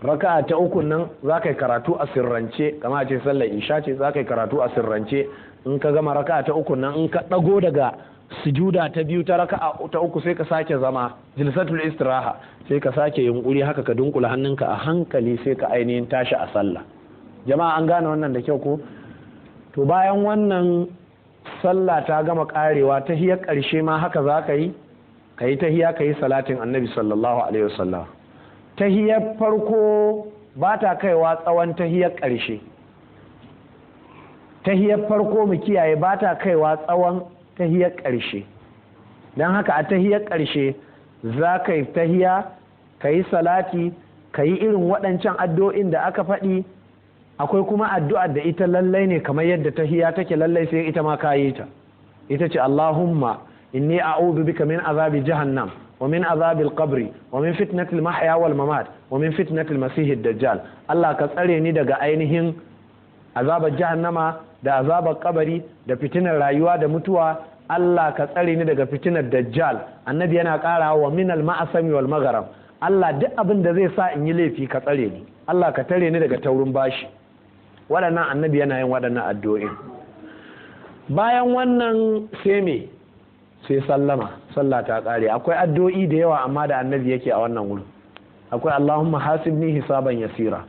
Raka'a ta uku nan za ka yi karatu a sirrance, kama ce sallar isha ce, za ka yi karatu a sirrance. In ka gama raka'a ta uku nan, in ka ɗago daga sujuda ta biyu ta raka'a ta uku, sai ka sake zama jilsatul istiraha, sai ka sake yunkuri haka, ka dunkula hannunka a hankali, sai ka ainihin tashi a sallah. Jama'a an gane wannan da kyau ko? To bayan wannan sallah ta gama karewa, tahiyar ƙarshe ma haka za ka yi, ka yi tahiya, ka yi salatin annabi sallallahu alaihi wasallam. Tahiyar farko ba ta kaiwa tsawon tahiyar ƙarshe. Tahiyar farko, mu kiyaye, ba ta kaiwa tsawon tahiyar ƙarshe. Don haka a tahiyar ƙarshe za ka yi tahiya, ka yi salati, ka yi irin waɗancan addu'o'in da aka faɗi. Akwai kuma addu'ar da ita lallai ne, kamar yadda tahiya take lallai sai ita ma ka yi ta. Ita ce Allahumma inni a'udhu bika min azabi jahannam wa min azabil qabri wa min fitnatil mahya wal mamat wa min fitnatil masihid dajjal. Allah, ka tsare ni daga ainihin azabar jahannama da azabar kabari da fitinar rayuwa da mutuwa. Allah, ka tsare ni daga fitinar dajjal. Annabi yana ƙara wa minal ma'asami wal magharam. Allah, duk abin da zai sa in yi laifi ka tsare ni. Allah, ka tare ni daga taurin bashi. Waɗannan annabi yana yin waɗannan addu'o'in. Bayan wannan sai me? Sai sallama, sallah ta ƙare. Akwai addu'o'i da yawa amma da annabi yake a wannan wurin. Akwai Allahumma hasibni hisaban yasira,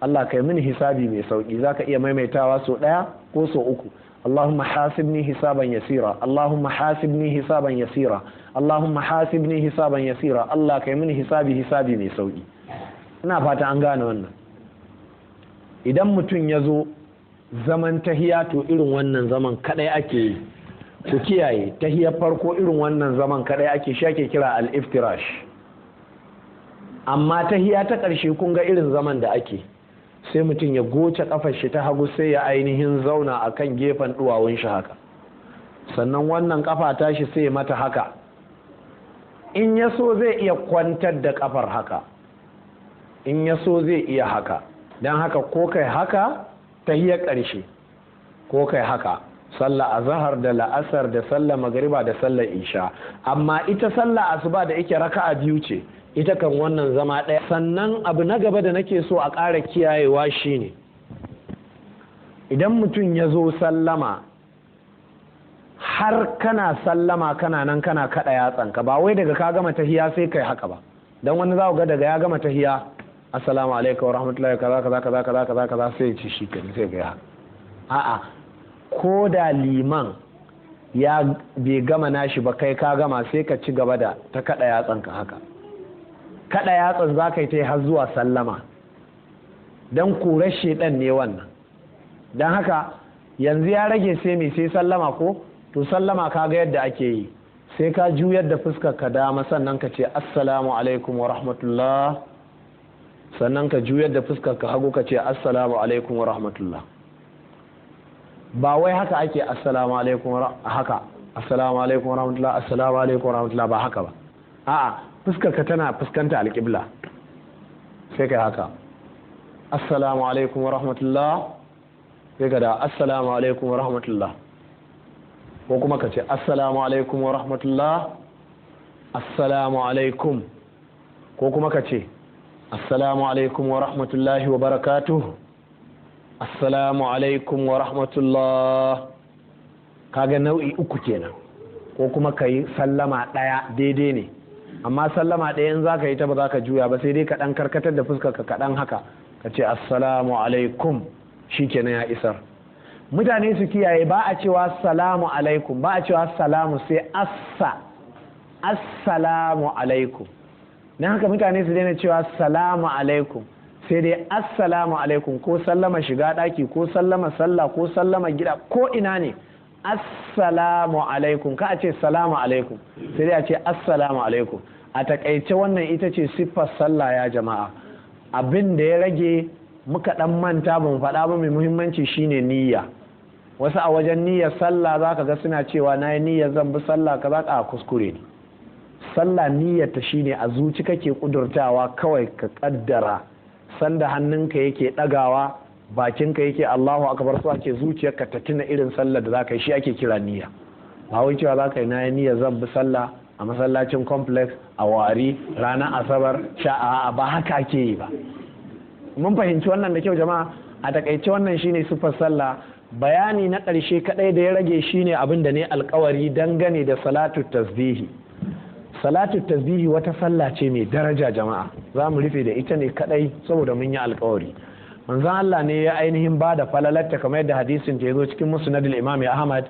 Allah kai mini hisabi mai sauki. Zaka iya maimaitawa sau ɗaya ko sau uku. Allahumma hasibni hisaban yasira, Allahumma hasibni hisaban yasira, Allahumma hasibni hisaban yasira. Allah, kai mini hisabi, hisabi mai sauki. Ina fata an gane wannan. Idan mutum ya zo zaman tahiya, to irin wannan zaman kadai ake yi. Ku kiyaye, tahiyar farko irin wannan zaman kadai ake, shi ake kira al-iftirash. Amma tahiya ta ƙarshe kun ga irin zaman da ake. Sai mutum ya goce kafar shi ta hagu, sai ya ainihin zauna akan gefen duwawun shi haka. Sannan wannan kafa tashi sai mata haka. In ya so zai iya kwantar da kafar haka, in ya so zai iya haka. Don haka ko kai haka tahiyar ƙarshe, ko kai haka sallah azhar da la'asar da sallah magariba da sallar isha. Amma ita sallah asuba da yake raka'a biyu ce, ita kan wannan zama ɗaya. Sannan abu na gaba da nake so a ƙara kiyayewa shine, idan mutum ya zo sallama, har kana sallama kana nan kana kaɗa yatsanka, ba wai daga ka gama tahiya sai kai haka ba. Dan wani za ga daga ya gama tahiya, assalamu alaikum wa rahmatullahi, kaza kaza kaza kaza kaza kaza, sai ci shi kenan sai ga haka. A'a, ko da liman ya bai gama nashi ba, kai ka gama, sai ka ci gaba da ta kaɗa yatsanka haka. Kaɗa yatsan za ka yi ta har zuwa sallama, don korar shedan ne wannan. Don haka yanzu ya rage sai mai sai sallama ko? To sallama ka ga yadda ake yi, sai ka juyar da fuskar ka dama, sannan ka ce assalamu alaikum wa rahmatullah, sannan ka juyar da fuskar ka hagu, ka ce assalamu alaikum wa rahmatullah. Ba wai haka ake assalamu alaikum haka, assalamu alaikum wa rahmatullah, assalamu alaikum wa rahmatullah, ba haka ba. A'a, fuskar ka tana fuskanta alƙibla, sai kai haka, assalamu alaikum wa rahmatullah, sai ka da assalamu alaikum wa rahmatullah, ko kuma ka ce assalamu alaikum wa rahmatullah, assalamu alaikum, ko kuma ka ce assalamu alaikum wa rahmatullahi wa barakatuh, assalamu alaikum wa rahmatullah. Kaga nau'i uku kenan. Ko kuma ka yi sallama ɗaya, daidai ne. Amma sallama ɗaya in za ka yi ta, ba za ka juya ba, sai dai ka ɗan karkatar da fuskar ka kaɗan haka, ka ce assalamu alaikum, shi kenan ya isar. Mutane su kiyaye, ba a cewa salamu alaikum, ba a cewa salamu, sai assa, assalamu alaikum. Don haka mutane su daina cewa salamu alaikum, sai dai assalamu alaikum. Ko sallama shiga ɗaki, ko sallama sallah, ko sallama gida, ko ina ne, assalamu alaikum. Ka a ce salamu alaikum, sai dai a ce assalamu alaikum. A takaice wannan ita ce siffar sallah ya jama'a. Abin da ya rage muka dan manta ban faɗa ba mai muhimmanci shine niyya. Wasu a wajen niyyar sallah zaka ga suna cewa na yi niyyar zan bi sallah kaza, ka kuskure ne. Sallah niyyar ta shine a zuci kake kudurtawa, kawai ka kaddara. Sanda hannunka yake dagawa, bakinka yake Allahu akbar, su ake zuciyarka ta tuna irin sallar da zaka yi, shi ake kira niyya. Ba wai cewa zaka yi na yi niyyar zan bi sallah a masallacin complex a Wari ranar Asabar sha'a, ba haka ake yi ba. Mun fahimci wannan da kyau jama'a? A takaice wannan shine sifar sallah. Bayani na ƙarshe kadai da ya rage shine abin da ne alkawari dangane da salatu tasbihi. Salatu tasbihi wata sallah ce mai daraja jama'a. Za mu rufe da ita ne kadai saboda mun yi alkawari. Manzon Allah ne ya ainihin ba da falalarta, kamar yadda hadisin ta zo cikin Musnadul Imam Ahmad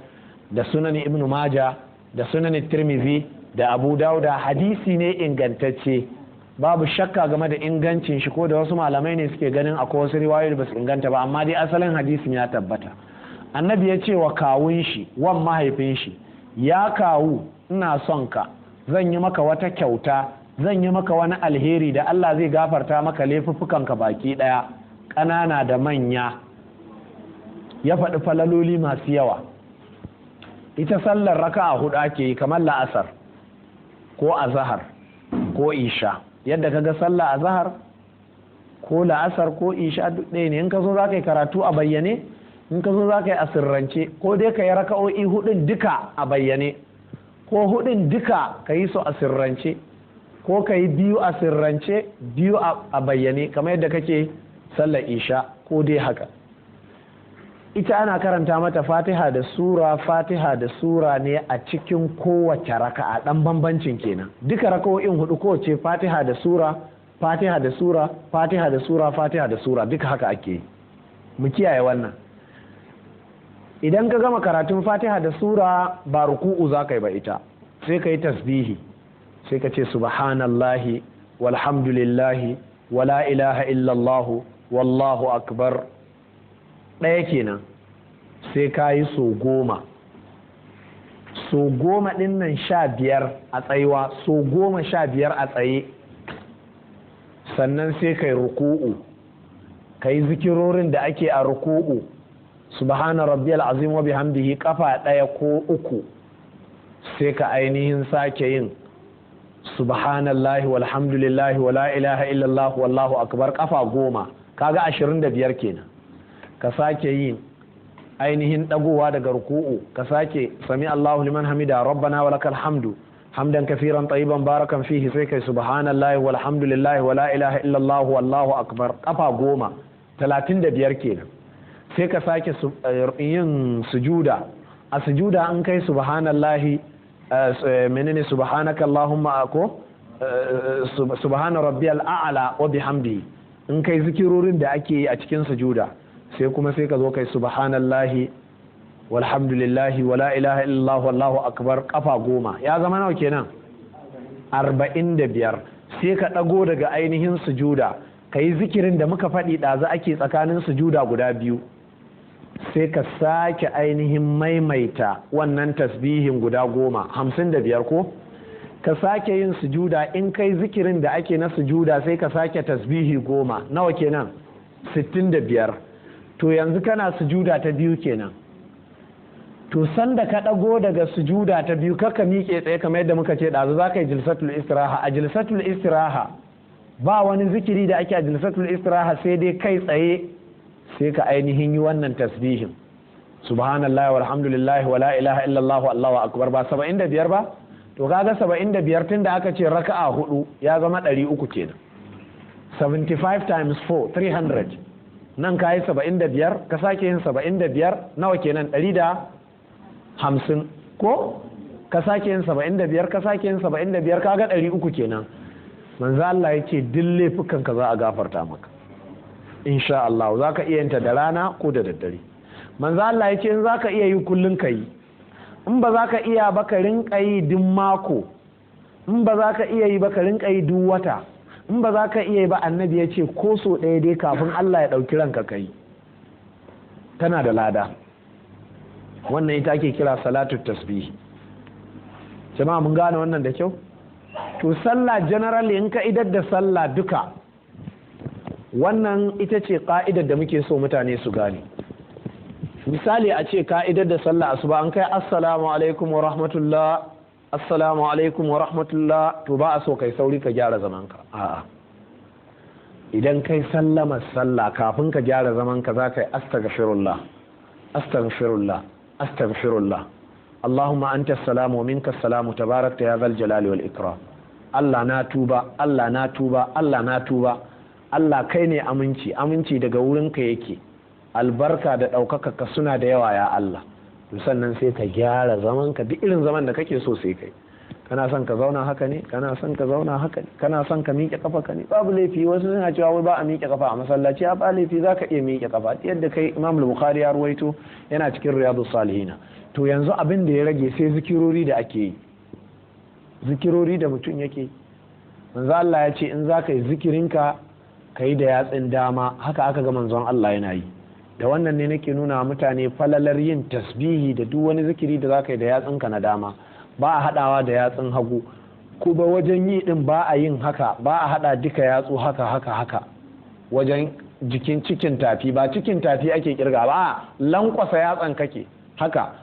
da Sunan Ibn Majah da Sunan Tirmidhi da Abu Dauda. Hadisi ne ingantacce, babu shakka game da ingancin shi, ko da wasu malamai ne suke ganin akwai wasu riwayoyi ba su inganta ba, amma dai asalin hadisin ya tabbata. Annabi ya ce wa kawun shi, wan mahaifin shi, ya kawu, ina son ka, zan yi maka wata kyauta, zan yi maka wani alheri da Allah zai gafarta maka laifuffukanka baki daya, ƙanana da manya. Ya faɗi falaloli masu yawa. Ita sallar raka'a hudu ake yi, kamar la'asar ko azahar ko isha. Yadda kaga sallah azahar ko la'asar ko isha duk ɗaya ne. In ka zo za ka yi karatu a bayyane, in ka zo za ka yi a sirrance, ko dai ka yi raka'o'i hudun duka a bayyane, ko hudun duka ka yi su a sirrance, ko ka yi biyu a sirrance, biyu a bayyane, kamar yadda kake sallar isha, ko dai haka. Ita ana karanta mata Fatiha da sura, Fatiha da sura ne a cikin kowace raka'a. Dan bambancin kenan, duka raka'o'in hudu kowace Fatiha da sura, Fatiha da sura, Fatiha da sura, Fatiha da sura, duka haka ake yi. Mu kiyaye wannan. Idan ka gama karatun Fatiha da sura, ba ruku'u za ka yi ba ita, sai ka yi tasbihi, sai ka ce subhanallahi walhamdulillahi wala ilaha illallah wallahu akbar. Ɗaya kenan. Sai ka yi so 10, so 10 ɗin nan 15 a tsayuwa, so 15 a tsaye. Sannan sai ka yi ruku'u, Ka yi zikirorin da ake a ruku'u, subhana rabbiyal azim wa bihamdihi kafa ɗaya ko uku, sai ka ainihin sake yin subhanallahi walhamdulillahi wala ilaha illallah wallahu akbar kafa 10, kaga 25 kenan. Ka sake yin ainihin dagowa daga ruku'u, ka sake sami Allahu liman hamida rabbana walakal hamdu hamdan kafiran tayyiban barakan fihi, sai kai subhanallahi walhamdulillahi wala ilaha illallah wallahu akbar kafa 10, 35 kenan. Sai ka sake yin sujuda. A sujuda an kai subhanallahi menene subhanaka allahumma ko subhana rabbiyal a'la wa bihamdihi, in kai zikirorin da ake yi a cikin sujuda, sai kuma sai ka zo kai subhanallahi walhamdulillahi wala ilaha illallah wallahu akbar kafa 10, ya zama nawa kenan? 45. Sai ka dago daga ainihin sujuda, kai zikirin da muka faɗi ɗazu ake tsakanin sujuda guda biyu, sai ka sake ainihin maimaita wannan tasbihin guda 10, 55 ko? Ka sake yin sujuda, in kai zikirin da ake na sujuda sai ka sake tasbihi 10, nawa kenan? 65. To yanzu kana sujuda ta biyu kenan. To sanda ka ɗago daga sujuda ta biyu, kaka miƙe tsaye kamar yadda muka ce ɗazu, za ka yi jilsatul istiraha. A jilsatul istiraha ba wani zikiri da ake a jilsatul istiraha, sai dai kai tsaye sai ka ainihin yi wannan tasbihin subhanallahi walhamdulillahi wala ilaha illallah wallahu akbar, ba 75 ba? To kaga 75 tunda aka ce raka'a 4 ya zama 300 kenan. 75 times 4 300. Nan kayi 75, ka sake yin 75, nawa kenan? 150 ko? Ka sake yin 75, ka sake yin 75, kaga 300 kenan. Manzo Allah yace duk laifukan ka za a gafarta maka insha Allah. Zaka iya yinta da rana ko da daddare. Manzo Allah yace in zaka iya yi kullun ka yi, in ba zaka iya ba ka rinka yi duk mako, in ba zaka iya yi ba ka rinka yi duk wata, in ba za ka iya yi ba annabi ya ce ko so ɗaya dai kafin Allah ya ɗauki ranka ka yi, tana da lada. Wannan ita ake kira salatu tasbih. Jama'a mun gane wannan da kyau? To sallah generally in ka idar da sallah duka, wannan ita ce ka'idar da muke so mutane su gane. Misali a ce ka'idar da sallah asuba an kai assalamu alaikum wa rahmatullah, assalamu alaikum wa rahmatullah, to ba a so kai sauri ka gyara zamanka. A'a, idan kai sallama sallah kafin ka gyara zamanka za ka yi astaghfirullah, astaghfirullah, astaghfirullah, Allahumma anta salamu wa minka salamu tabarakta ya zal jalali wal ikram. Allah na tuba, Allah na tuba, Allah na tuba, Allah kai ne aminci, aminci daga wurinka yake, albarka da ɗaukaka ka suna da yawa ya Allah. To sannan sai ka gyara zaman ka duk irin zaman da kake so sai kai. Kana son ka zauna haka ne, kana son ka zauna haka ne, kana son ka miƙe kafa ka ne, babu laifi. Wasu suna cewa wai ba a miƙe kafa a masallaci, ba laifi, zaka iya miƙe kafa yadda kai. Imam Bukhari ya ruwaito, yana cikin Riyadus Salihin. To yanzu abin da ya rage sai zikirori da ake yi, zikirori da mutum yake. Manzo Allah ya ce in zaka yi zikirinka ka yi da yatsin dama, haka aka ga manzon Allah yana yi. Da wannan ne nake nuna mutane falalar yin tasbihi da duk wani zikiri da zaka yi da yatsinka na dama, ba a hadawa da yatsun hagu. Kuma wajen yi din ba a yin haka, ba a hada duka yatsu haka haka haka wajen jikin cikin tafi, ba cikin tafi ake kirga ba, lankwasa yatsan kake haka,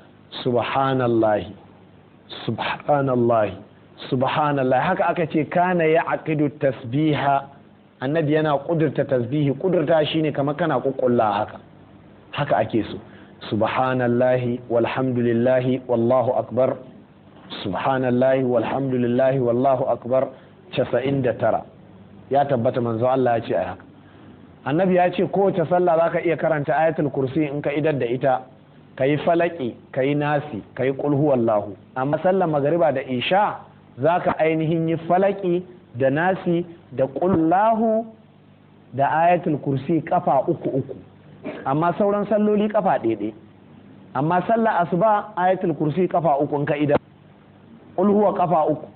subhanallahi subhanallahi subhanallahi. Haka aka ce kana ya aqidu tasbiha, annabi yana kudurta tasbihi. Kudurta shine kamar kana kukkulla haka, haka ake so. Subhanallahi walhamdulillahi wallahu akbar, subhanallahi walhamdulillahi wallahu akbar 99. Ya tabbata manzo Allah ya ce ai haka. Annabi ya ce kowace sallah zaka iya karanta ayatul kursi in ka idar da ita, kayi falaki, kayi nasi, kayi qul huwallahu. Amma sallar magariba da isha zaka ainihin yi falaki da nasi da qullahu da ayatul kursi kafa uku uku. Amma sauran salloli kafa ɗaya. Amma sallar asuba ayatul kursi kafa uku in ka idar, qul huwa kafa uku,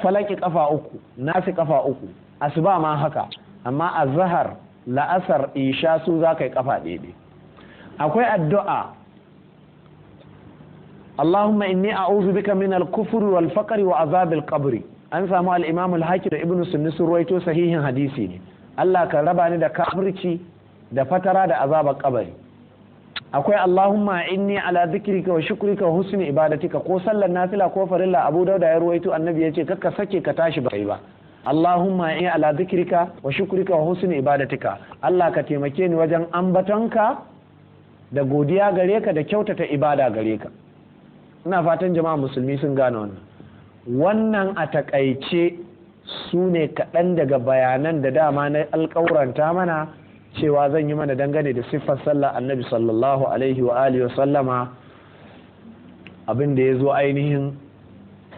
falaki kafa uku, nasi kafa uku, asuba ma haka. Amma azhar, la'asar, isha su za ka yi kafa ɗaya. Akwai addu'a Allahumma inni a'udhu bika min al-kufri wal faqri wa azab al-qabr. An samu al-Imam al-Hakim da Ibn Sunni sun ruwaito, sahihin hadisi ne. Allah ka raba ni da kafirci da fatara da azabar kabari. Akwai Allahumma inni ala dhikrika wa shukrika wa husni ibadatika, ko sallar nafila ko farilla. Abu Dauda ya ruwaito, annabi ya ce kakka sake ka tashi ba kai ba. Allahumma inni ala dhikrika wa shukrika wa husni ibadatika. Allah ka taimake ni wajen ambatonka da godiya gare ka da kyautata ibada gare ka. Ina fatan jama'a musulmi sun gane wannan. Wannan a takaice su ne kaɗan daga bayanan da dama na alƙawuranta mana cewa zan yi mana dangane da siffar sallah annabi sallallahu alaihi wa alihi wa sallama, abin da ya zo ainihin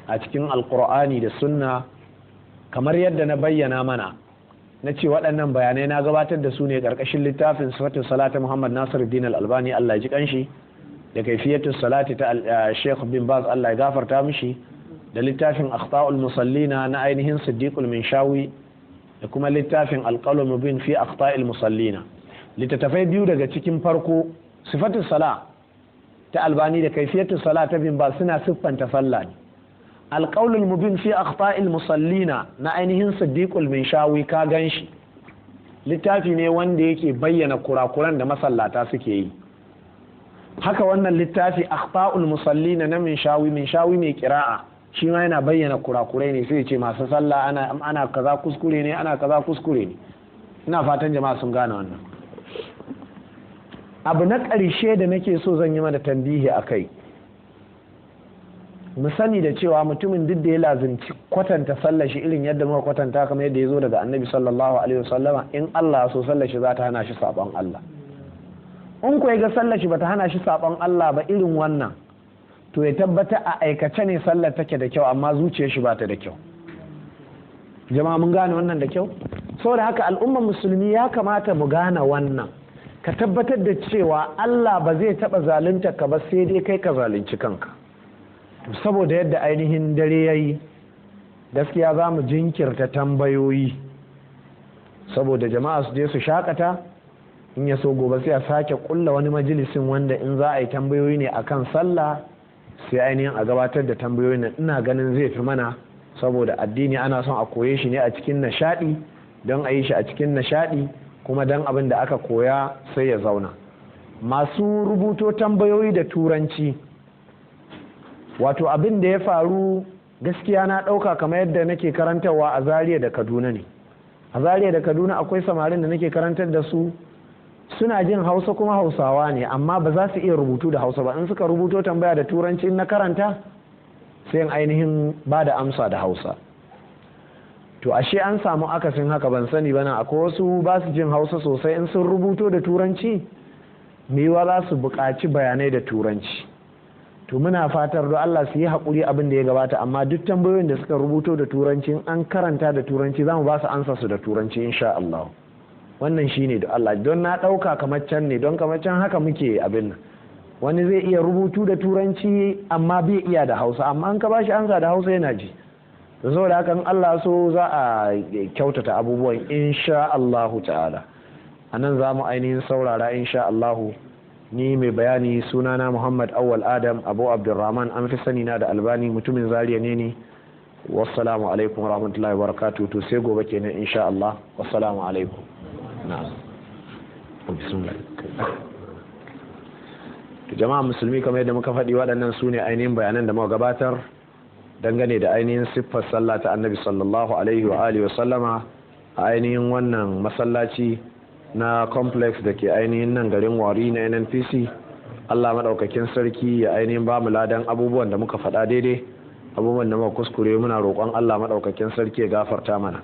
a cikin alƙur'ani da sunna. Kamar yadda na bayyana mana, na ce waɗannan bayanai na gabatar da su ne ƙarƙashin littafin Sifatu Salati Muhammad Nasiruddin Al-Albani, Allah ya ji kanshi, da Kaifiyatu Salati ta Sheikh bin Baz, Allah ya gafarta mishi, da littafin Akhta'ul Musallina na ainihin Siddiqul Minshawi, da kuma littafin Alqawl Mubin fi Akhta'il Musallina. Littattafai biyu daga cikin farko, Sifatu Sala ta Albani da Kaifiyatu Sala ta bin Baz, suna siffanta sallah ne. Alƙaulul Mubin fi Akhta'il Musallina na ainihin Siddiqul Minshawi, ka ganshi, littafi ne wanda yake bayyana kurakuran da masallata suke yi. Haka wannan littafi Akhta'ul Musallina na Minshawi, Minshawi mai kira'a, shi ma yana bayyana kurakurai ne, sai ce masu sallah ana kaza kuskure ne, ana kaza kuskure ne. Ina fatan jama'a sun gane wannan. Abu na ƙarshe da nake so zan yi mana tambihi a kai, mu sani da cewa mutumin duk da ya lazimci kwatanta sallar shi irin yadda muka kwatanta, kamar yadda ya zo daga annabi sallallahu alaihi wasallama, in Allah so sallar shi za ta hana shi sabon Allah. In ko ga sallar shi bata hana shi sabon Allah ba irin wannan, to ya tabbata a aikace ne sallar take da kyau, amma zuciyar shi bata da kyau. Jama'a mun gane wannan da kyau? Saboda haka al'ummar musulmi ya kamata mu gane wannan. Ka tabbatar da cewa Allah ba zai taba zalunta ka ba, sai dai kai ka zalunci kanka. Saboda yadda ainihin dare ya yi, gaskiya za mu jinkirta tambayoyi saboda jama'a su je su shakata. In ya so gobe sai a sake kulla wani majalisin wanda in za a yi tambayoyi ne akan sallah, sai ainihin a gabatar da tambayoyi nan. Ina ganin zai fi mana, saboda addini ana son a koye shi ne a cikin nishadi, don a yi shi a cikin nishadi, kuma don abin da aka koya sai ya zauna. Masu rubuto tambayoyi da turanci, wato abin da ya faru, gaskiya na ɗauka kamar yadda nake karantarwa a Zaria da Kaduna ne. A Zaria da Kaduna akwai samarin da nake karantar da su, suna jin Hausa kuma Hausawa ne, amma ba za su iya rubutu da Hausa ba. In suka rubuto tambaya da turanci, in na karanta sai in ainihin ba da amsa da Hausa. To ashe an samu akasin haka, ban sani ba. Nan akwai wasu ba su jin Hausa sosai, in sun rubuto da turanci yiwuwa za su buƙaci bayanai da turanci. To muna fatar don Allah su yi haƙuri abin da ya gabata, amma duk tambayoyin da suka rubuto da turanci, an karanta da turanci, za mu ba su ansa su da turanci insha Allah. Wannan shine da Allah, don na ɗauka kamar can ne, don kamar can haka muke abin nan. Wani zai iya rubutu da turanci amma bai iya da Hausa, amma an ka ba shi ansa da Hausa yana ji. To saboda haka in Allah so za a kyautata abubuwan insha Allahu ta'ala. A nan za mu ainihin saurara insha Allahu. Ni mai bayani sunana Muhammad Awwal Adam Abu Abdurrahman, an fi sani na da Albani, mutumin Zaria ne ni. Wassalamu alaikum warahmatullahi wabarakatuh. To sai gobe kenan insha Allah. Wassalamu alaikum. Na'am, bismillah. To jama'a musulmi, kamar yadda muka faɗi, waɗannan su ne ainihin bayanan da muka gabatar dangane da ainihin siffar sallah ta annabi sallallahu alaihi wa alihi wa sallama a ainihin wannan masallaci na complex da ke ainihin nan garin Warri na NNPC. Allah maɗaukakin sarki ya ainihin ba mu ladan abubuwan da muka faɗa daidai. Abubuwan da muka kuskure, muna roƙon Allah maɗaukakin sarki ya gafarta mana.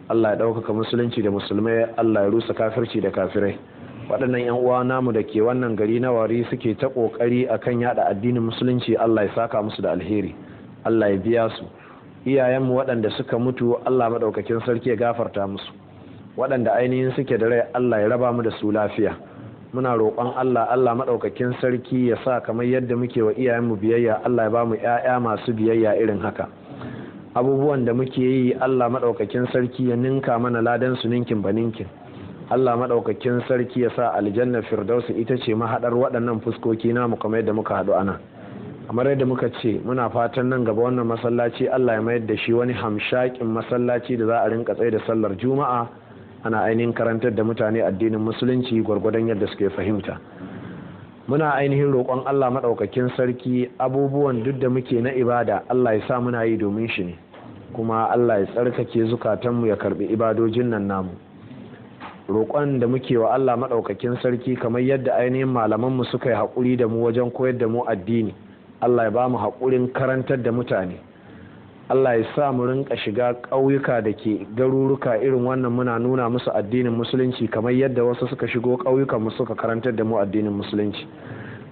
Allah ya ɗaukaka musulunci da musulmai, Allah ya rusa kafirci da kafirai. Waɗannan 'yan uwa namu da ke wannan gari na Warri suke ta ƙoƙari akan yada addinin musulunci, Allah ya saka musu da alheri, Allah ya biya su. Iyayenmu waɗanda suka mutu, Allah maɗaukakin sarki ya gafarta musu. Waɗanda ainihin suke da rai, Allah ya raba mu da su lafiya. Muna roƙon Allah, Allah maɗaukakin sarki ya sa kamar yadda muke wa iyayenmu biyayya, Allah ya ba mu ‘ya'ya masu biyayya irin haka. Abubuwan da muke yi, Allah maɗaukakin sarki ya ninka mana ladan su ninkin ba ninkin. Allah maɗaukakin sarki ya sa aljanna firdausi ita ce mahaɗar waɗannan fuskoki namu kamar yadda muka haɗu ana. Kamar yadda muka ce, muna fatan nan gaba wannan masallaci Allah ya mayar da shi wani hamshakin masallaci da za a rinka tsaye da sallar juma'a. Ana ainihin karantar da mutane addinin Musulunci gwargwadon yadda suke fahimta. Muna ainihin roƙon Allah maɗaukakin sarki, abubuwan duk da muke na ibada, Allah ya sa muna yi domin shi ne, kuma Allah ya tsarkake zukatanmu, ya karbi ibadojin nan namu. Roƙon da muke wa Allah maɗaukakin sarki, kamar yadda ainihin malamanmu suka yi haƙuri da mu wajen koyar da mu addini, Allah ya ba mu haƙurin karantar da mutane. Allah ya sa mu rinka shiga ƙauyuka da ke garuruka irin wannan muna nuna musu addinin Musulunci, kamar yadda wasu suka shigo ƙauyukan mu suka karantar da mu addinin Musulunci.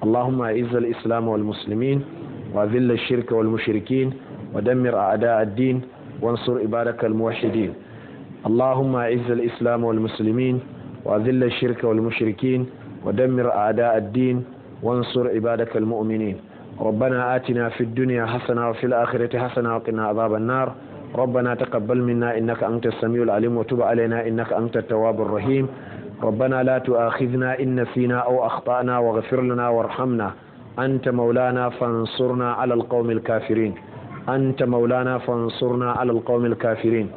اللهم أعز الإسلام والمسلمين وأذل الشرك والمشركين ودمر أعداء الدين وانصر عبادك الموحدين. اللهم أعز الإسلام والمسلمين وأذل الشرك والمشركين ودمر أعداء الدين وانصر عبادك المؤمنين. ربنا آتنا في الدنيا حسنة وفي الآخرة حسنة وقنا عذاب النار. ربنا تقبل منا إنك أنت السميع العليم وتب علينا إنك أنت التواب الرحيم. ربنا لا تؤاخذنا إن نسينا أو أخطأنا واغفر لنا وارحمنا، أنت مولانا فانصرنا على القوم الكافرين. أنت مولانا فانصرنا على القوم الكافرين.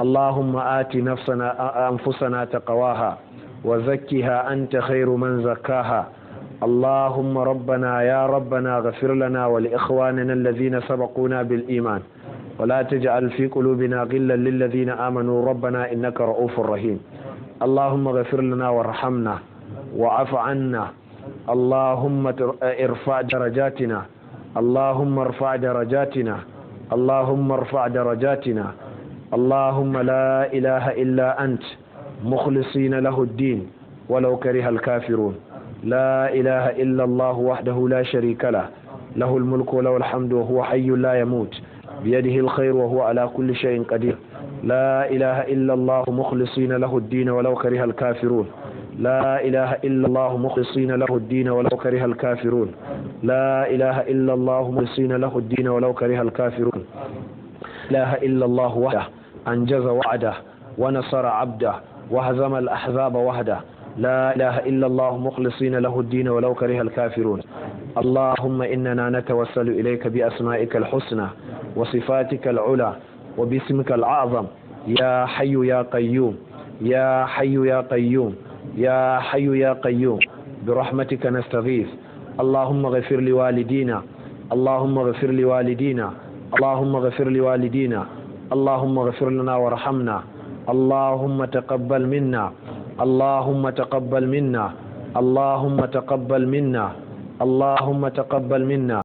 اللهم آت نفسنا أنفسنا تقواها وزكها، أنت خير من زكاها. اللهم ربنا يا ربنا اغفر لنا ولإخواننا الذين سبقونا بالإيمان ولا تجعل في قلوبنا غلا للذين آمنوا، ربنا إنك رؤوف رحيم. اللهم اغفر لنا وارحمنا وعف عنا. اللهم ارفع درجاتنا، اللهم ارفع درجاتنا، اللهم ارفع درجاتنا. اللهم لا إله إلا أنت، مخلصين له الدين ولو كره الكافرون. لا إله إلا الله وحده لا شريك له، له الملك وله الحمد وهو حي لا يموت، بيده الخير وهو على كل شيء قدير. لا إله إلا الله، مخلصين له الدين ولو كره الكافرون. لا إله إلا الله، مخلصين له الدين ولو كره الكافرون. لا إله إلا الله، مخلصين له الدين ولو كره الكافرون. لا إله إلا الله وحده، أنجز وعده ونصر عبده وهزم الأحزاب وحده. لا إله إلا الله، مخلصين له الدين ولو كره الكافرون. اللهم إننا نتوسل إليك بأسمائك الحسنى وصفاتك العلى وباسمك الأعظم، يا حي يا قيوم، يا حي يا قيوم، يا حي يا قيوم، برحمتك نستغيث. اللهم اغفر لوالدينا، اللهم اغفر لوالدينا، اللهم اغفر لوالدينا، اللهم اغفر لنا وارحمنا. اللهم تقبل منا، اللهم تقبل منا، اللهم تقبل منا، اللهم تقبل منا.